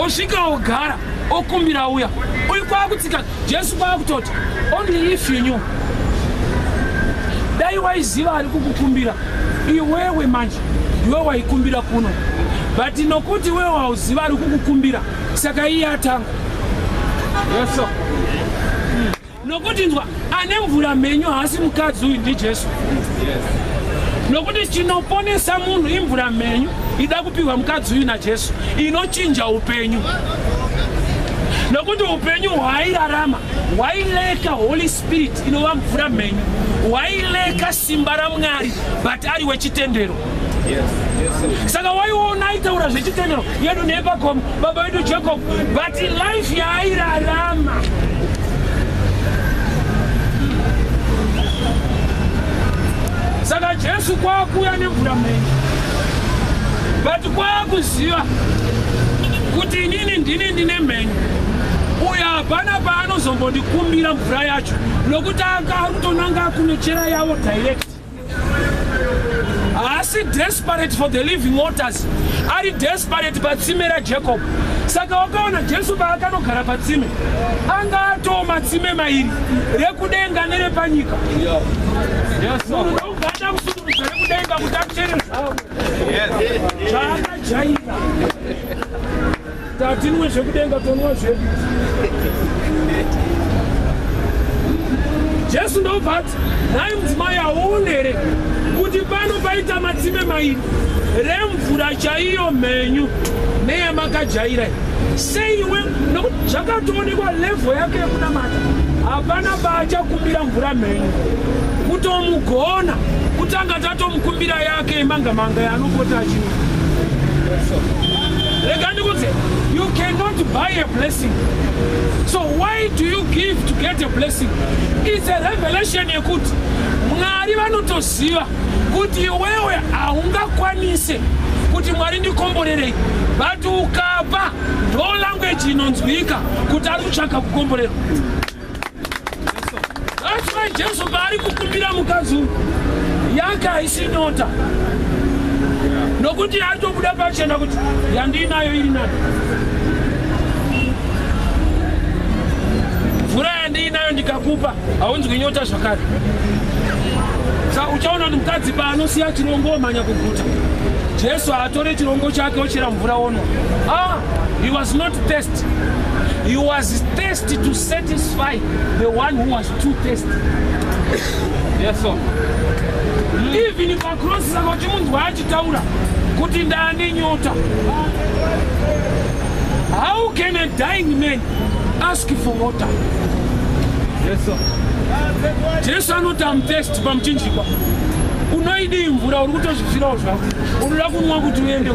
Osvika, ogara, okumbira uya. Uyu kwaakutsika Jesu kwaakutoti, "Only if you knew." Dai waiziva ari kukukumbira iwewe, manje ndiwe waikumbira kuno, but nokuti iwewe wauziva ari kukukumbira, saka iye atanga.
Yes, sir.
Nokuti nzwa, ane mvura mhenyu haasi mukadzi uyu, ndiJesu, nokuti chinoponesa munhu imvura mhenyu ida kupiwa mukadzi uyu naJesu, inochinja upenyu. Nokuti upenyu hwaairarama hwaileka Holy Spirit inova mvura mhenyu, hwaileka simba raMwari, but ari wechitendero. Saka waiona aitaura zvechitendero yedu nepagomo, baba vedu Jacob, but life yaairarama. Saka Jesu kwakuuya nemvura mhenyu, but kwakuziva kuti inini ndini ndine mhenyu, uyo hapana paanozombondikumbira mvura yacho, nokuti anga ari kutonanga kunochera yavo direct. Haasi desperate for the living waters, ari desperate patsime raJacob. Saka wakaona Jesu paakanogara patsime, anga atoo matsime mairi, rekudenga nerepanyika. Munhu ndokubva ada kusudurudza rekudenga kuti achere zvavo zvaakajaira. Tatinwe zvekudenga, tonwa zvedu. Jesu ndobva ati, nhai mudzimai, hauoni here kuti pano paita matsime mairi, remvura chaiyo mhenyu neyamakajaira? Seiwe nokuti zvakatoonekwa level yake yekunamata, hapana paachakumbira mvura mhenyu. Kutomugona kutanga tatomukumbira yake yemanga manga yaanopota achinwa. Rega ndikudze, you cannot buy a blessing, so why do you give to get a blessing? It's a revelation yekuti Mwari vanotoziva kuti iwewe haungakwanise kuti Mwari ndikomborerei, but ukapa ndo language inonzwika kuti ari kutsvaka kukomborerwa. That's why Jesu paari kukumbira mukadzi uyu, yake haisi nyota, nokuti aritobuda pachena kuti yandiinayo iri nani, mvura yandiinayo ndikakupa haunzwi nyota zvakare. Sa uchaona kuti mukadzi paanosiya chirongo omhanya kuguta, Jesu haatore chirongo chake ochera mvura onwa. Ah, he was not thirsty. He was thirsty to satisfy the one who was too thirsty.
Yes, sir.
Even pacross, saka uchimunzwa achitaura kuti ndane nyota. How can a dying man ask for water?
Yes, sir.
Jesu anoti, "Am thirsty" pamuchinjikwa. Unoidii mvura? Uri kutozvifirawo zvako, unoda kunwa kuti uende.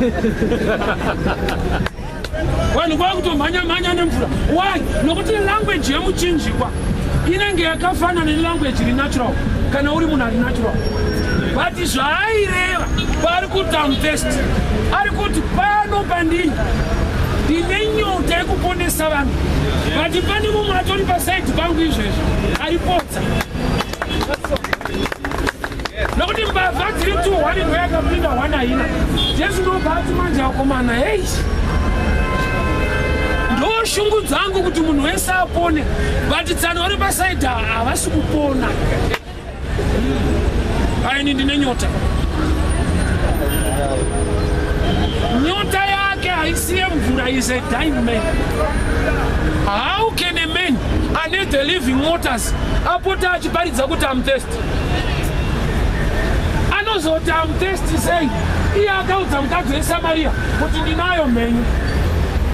Vanhu kwakutomhanya mhanya nemvura. Why? Nokuti language yemuchinjikwa inenge yakafanana nelanguage iri natural kana uri munhu ari natural. But zvaaireva paari kuti, "Am thirsty," ari kuti pano pandiri ndine nyota yekuponesa vanhu, but pane mumwe atori paside pangu izvezvi aripotsa, nokuti mbavha dziri 2, 1 ndo yakapinda, 1 haina. Jesu ndobva ati, manje akomana, hei, ndo shungu dzangu kuti munhu wese apone, but tsano vari paside havasi kupona. Aini ndine nyota. Nyota yake haisi yemvura. Is a dying man. How can a man ane the living waters apota achiparidza kuti, "Am thirsty"? Anozoti, "Am thirsty" sei, iye akaudza mukadzi weSamariya kuti ndinayo mhenyu?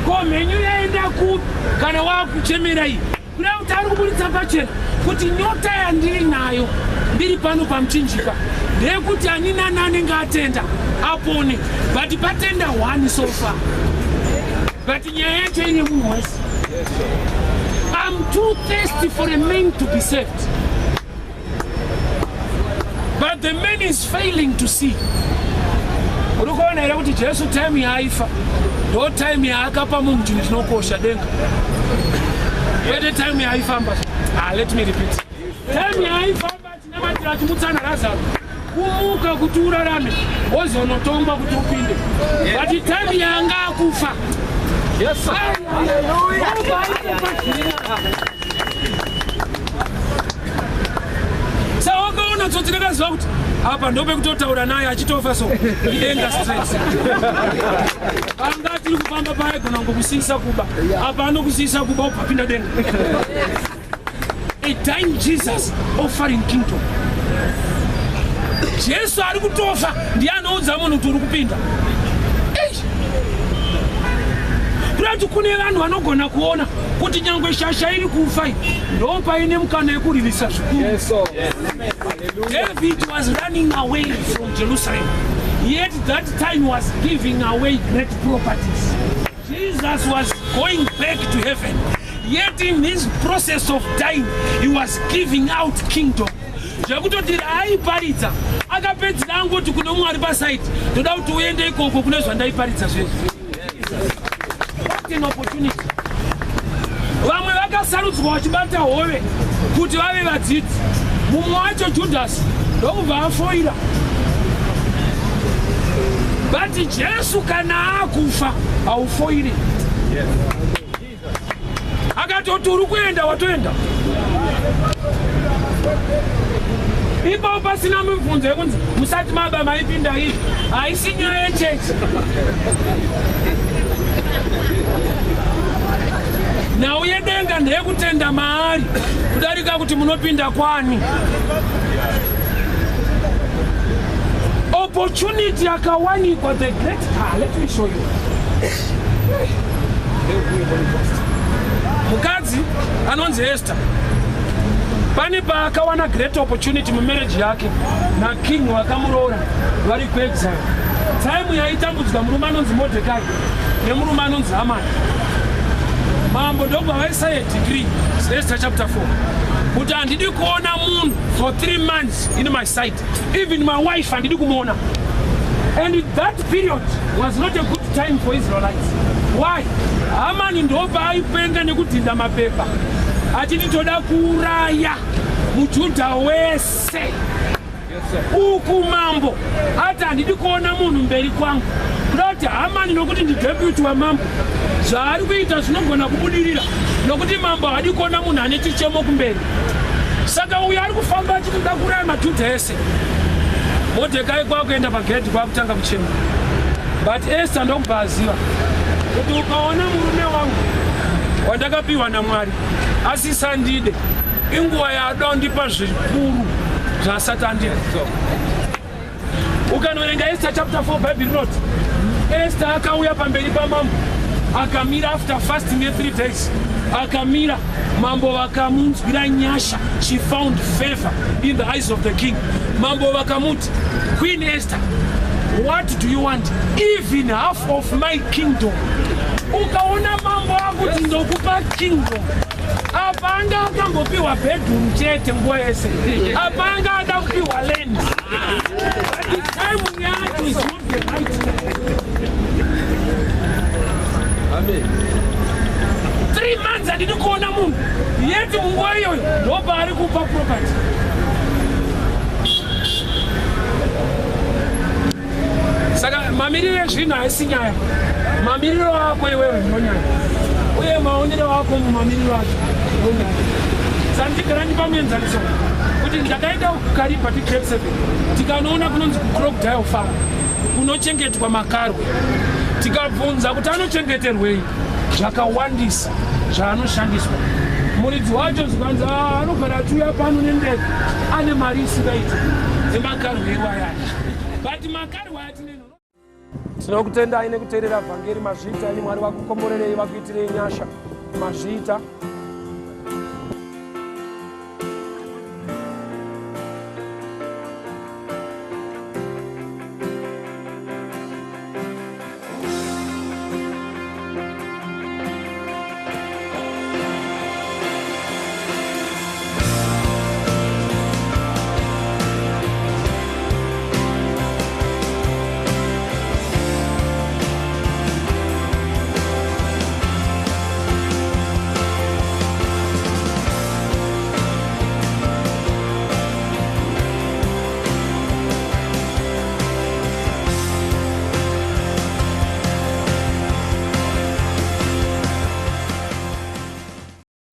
Ko mhenyu yaenda kupi kana waakuchemera iyi? Kuda kuti ari kuburitsa pachena kuti nyota yandiri nayo ndiri pano pamuchinjikwa ndeyekuti ani nani anenge atenda apone, but patenda one so far, but nyaya yacho ine munhu wese. I'm too thirsty for a man to be saved, but the man is failing to see. Uri kuona here kuti Jesu time yaaifa ndo time yaakapa munhu chinhu chinokosha, denga, kwete time yaaifamba? Ah, let me repeat, time yaaifamba achinamatira, achimutsana Razaro, kumuka kuti urarame, wozonotongwa kuti upinde, but time yaanga akufa.
Yes, sir.
Hallelujah. Saka wakaona tsotsi rakaziva kuti apa ndopekutotaura naye achitofa, so idenga straight. Anga tiri kufamba paaigona kungokusiyisa kuba, apa anokusiyisa kuba ubva pinda denga. A dying Jesus offering kingdom. Jesu ari kutofa ndiye anoudza munhu kuti uri kupinda. Eish! Kuda kuti kune vanhu vanogona kuona. Kuti nyangwe shasha iri kufa iyi, ndo paine mukana yekuririsa zvikuru.
Yes, sir.
David was running away from Jerusalem, yet that time was giving away great properties. Jesus was going back to heaven, yet in his process of dying, he was giving out kingdom. Zvekutoti aiparidza akapedzera angoti kune umwe ari pasaidi, ndoda kuti uende ikoko kune zvandaiparidza zvezvi. What an opportunity! Vamwe vakasarudzwa vachibata hove kuti vave vadzidzi, mumwe wacho Judhasi ndokubva afoira. But Jesu kana akufa haufoiri. Akatoti uri kuenda, watoenda ipapo pasina mibvunzo yekunzi musati maba maipinda iyi haisi nyaya yechechi. Nhau yedenga ndeyekutenda maari kudarika kuti munopinda kwani. Opportunity yakawanikwa, the great car. Let me show you. Mukadzi anonzi Esther, pane paakawana great opportunity mumarriage yake naking vakamuroora vari kuexile. Time yaitambudzwa murume anonzi Mordekai nemurume anonzi Hamani, mambo ndokubva vaisa yedecree, Esther chapter 4, kuti handidi kuona munhu for 3 months in my sight, even my wife handidi kumuona. And that period was not a good time for Israelites. Why? Hamani ndopaaipenga nekudhinda mapepa achiti toda kuuraya muJudha wese. Uku mambo ati handidi kuona munhu mberi kwangu, kuda kuti Hamani, nokuti ndideputy wamambo, zvaari kuita zvinogona kubudirira, nokuti mambo haadi kuona munhu ane chichemo kumberi. Saka uyo ari kufamba achiti nda kuuraya maJudha ese. Modhekai kwakuenda pagedhi kwakutanga kuchema, but Esther ndokubva aziva kuti ukaona murume wangu wandakapiwa naMwari asisandide, inguva yaada kundipa zvikuru zvaasati andipa. Ukanoverenga Esther chapter 4, Bible rinoti Esther akauya pamberi pamambo akamira after fasting ye3 days. Akamira, mambo vakamunzwira nyasha. She found favor in the eyes of the king. Mambo vakamuti, "Queen Esther, what do you want? Even half of my kingdom." Ukaona mambo akuti ndokupa kingdom, apa anga akambopiwa bedroom chete nguva yese, apa anga ada kupiwa land, but the time yacho is not the right time.
Amen.
3 months handidi kuona munhu, yeti munguva iyoyo ndopaari kupa property. Saka mamiriro ezvinhu haisi nyaya, mamiriro ako iwewe ndonyaya, uye maonero ako mumamiriro acho ndonyaya. Saka ndigara ndipa muenzaniso kuti ndakaenda kuKariba tigrade 7, tikanoona kunonzi kucrocodile farm kunochengetwa makarwe. Tikabvunza kuti anochengeterwei, zvakawandisa zvaanoshandiswa. Muridzi wacho zvikanzi, "Ah, anogara achiuya pano nendege, ane mari isingaiti dzemakarwe iwayaya." But makarwe atine
Tinokutendai nekuteerera vhangeri. Mazviita ini. Mwari vakukomborerei, vakuitirei nyasha. Mazviita.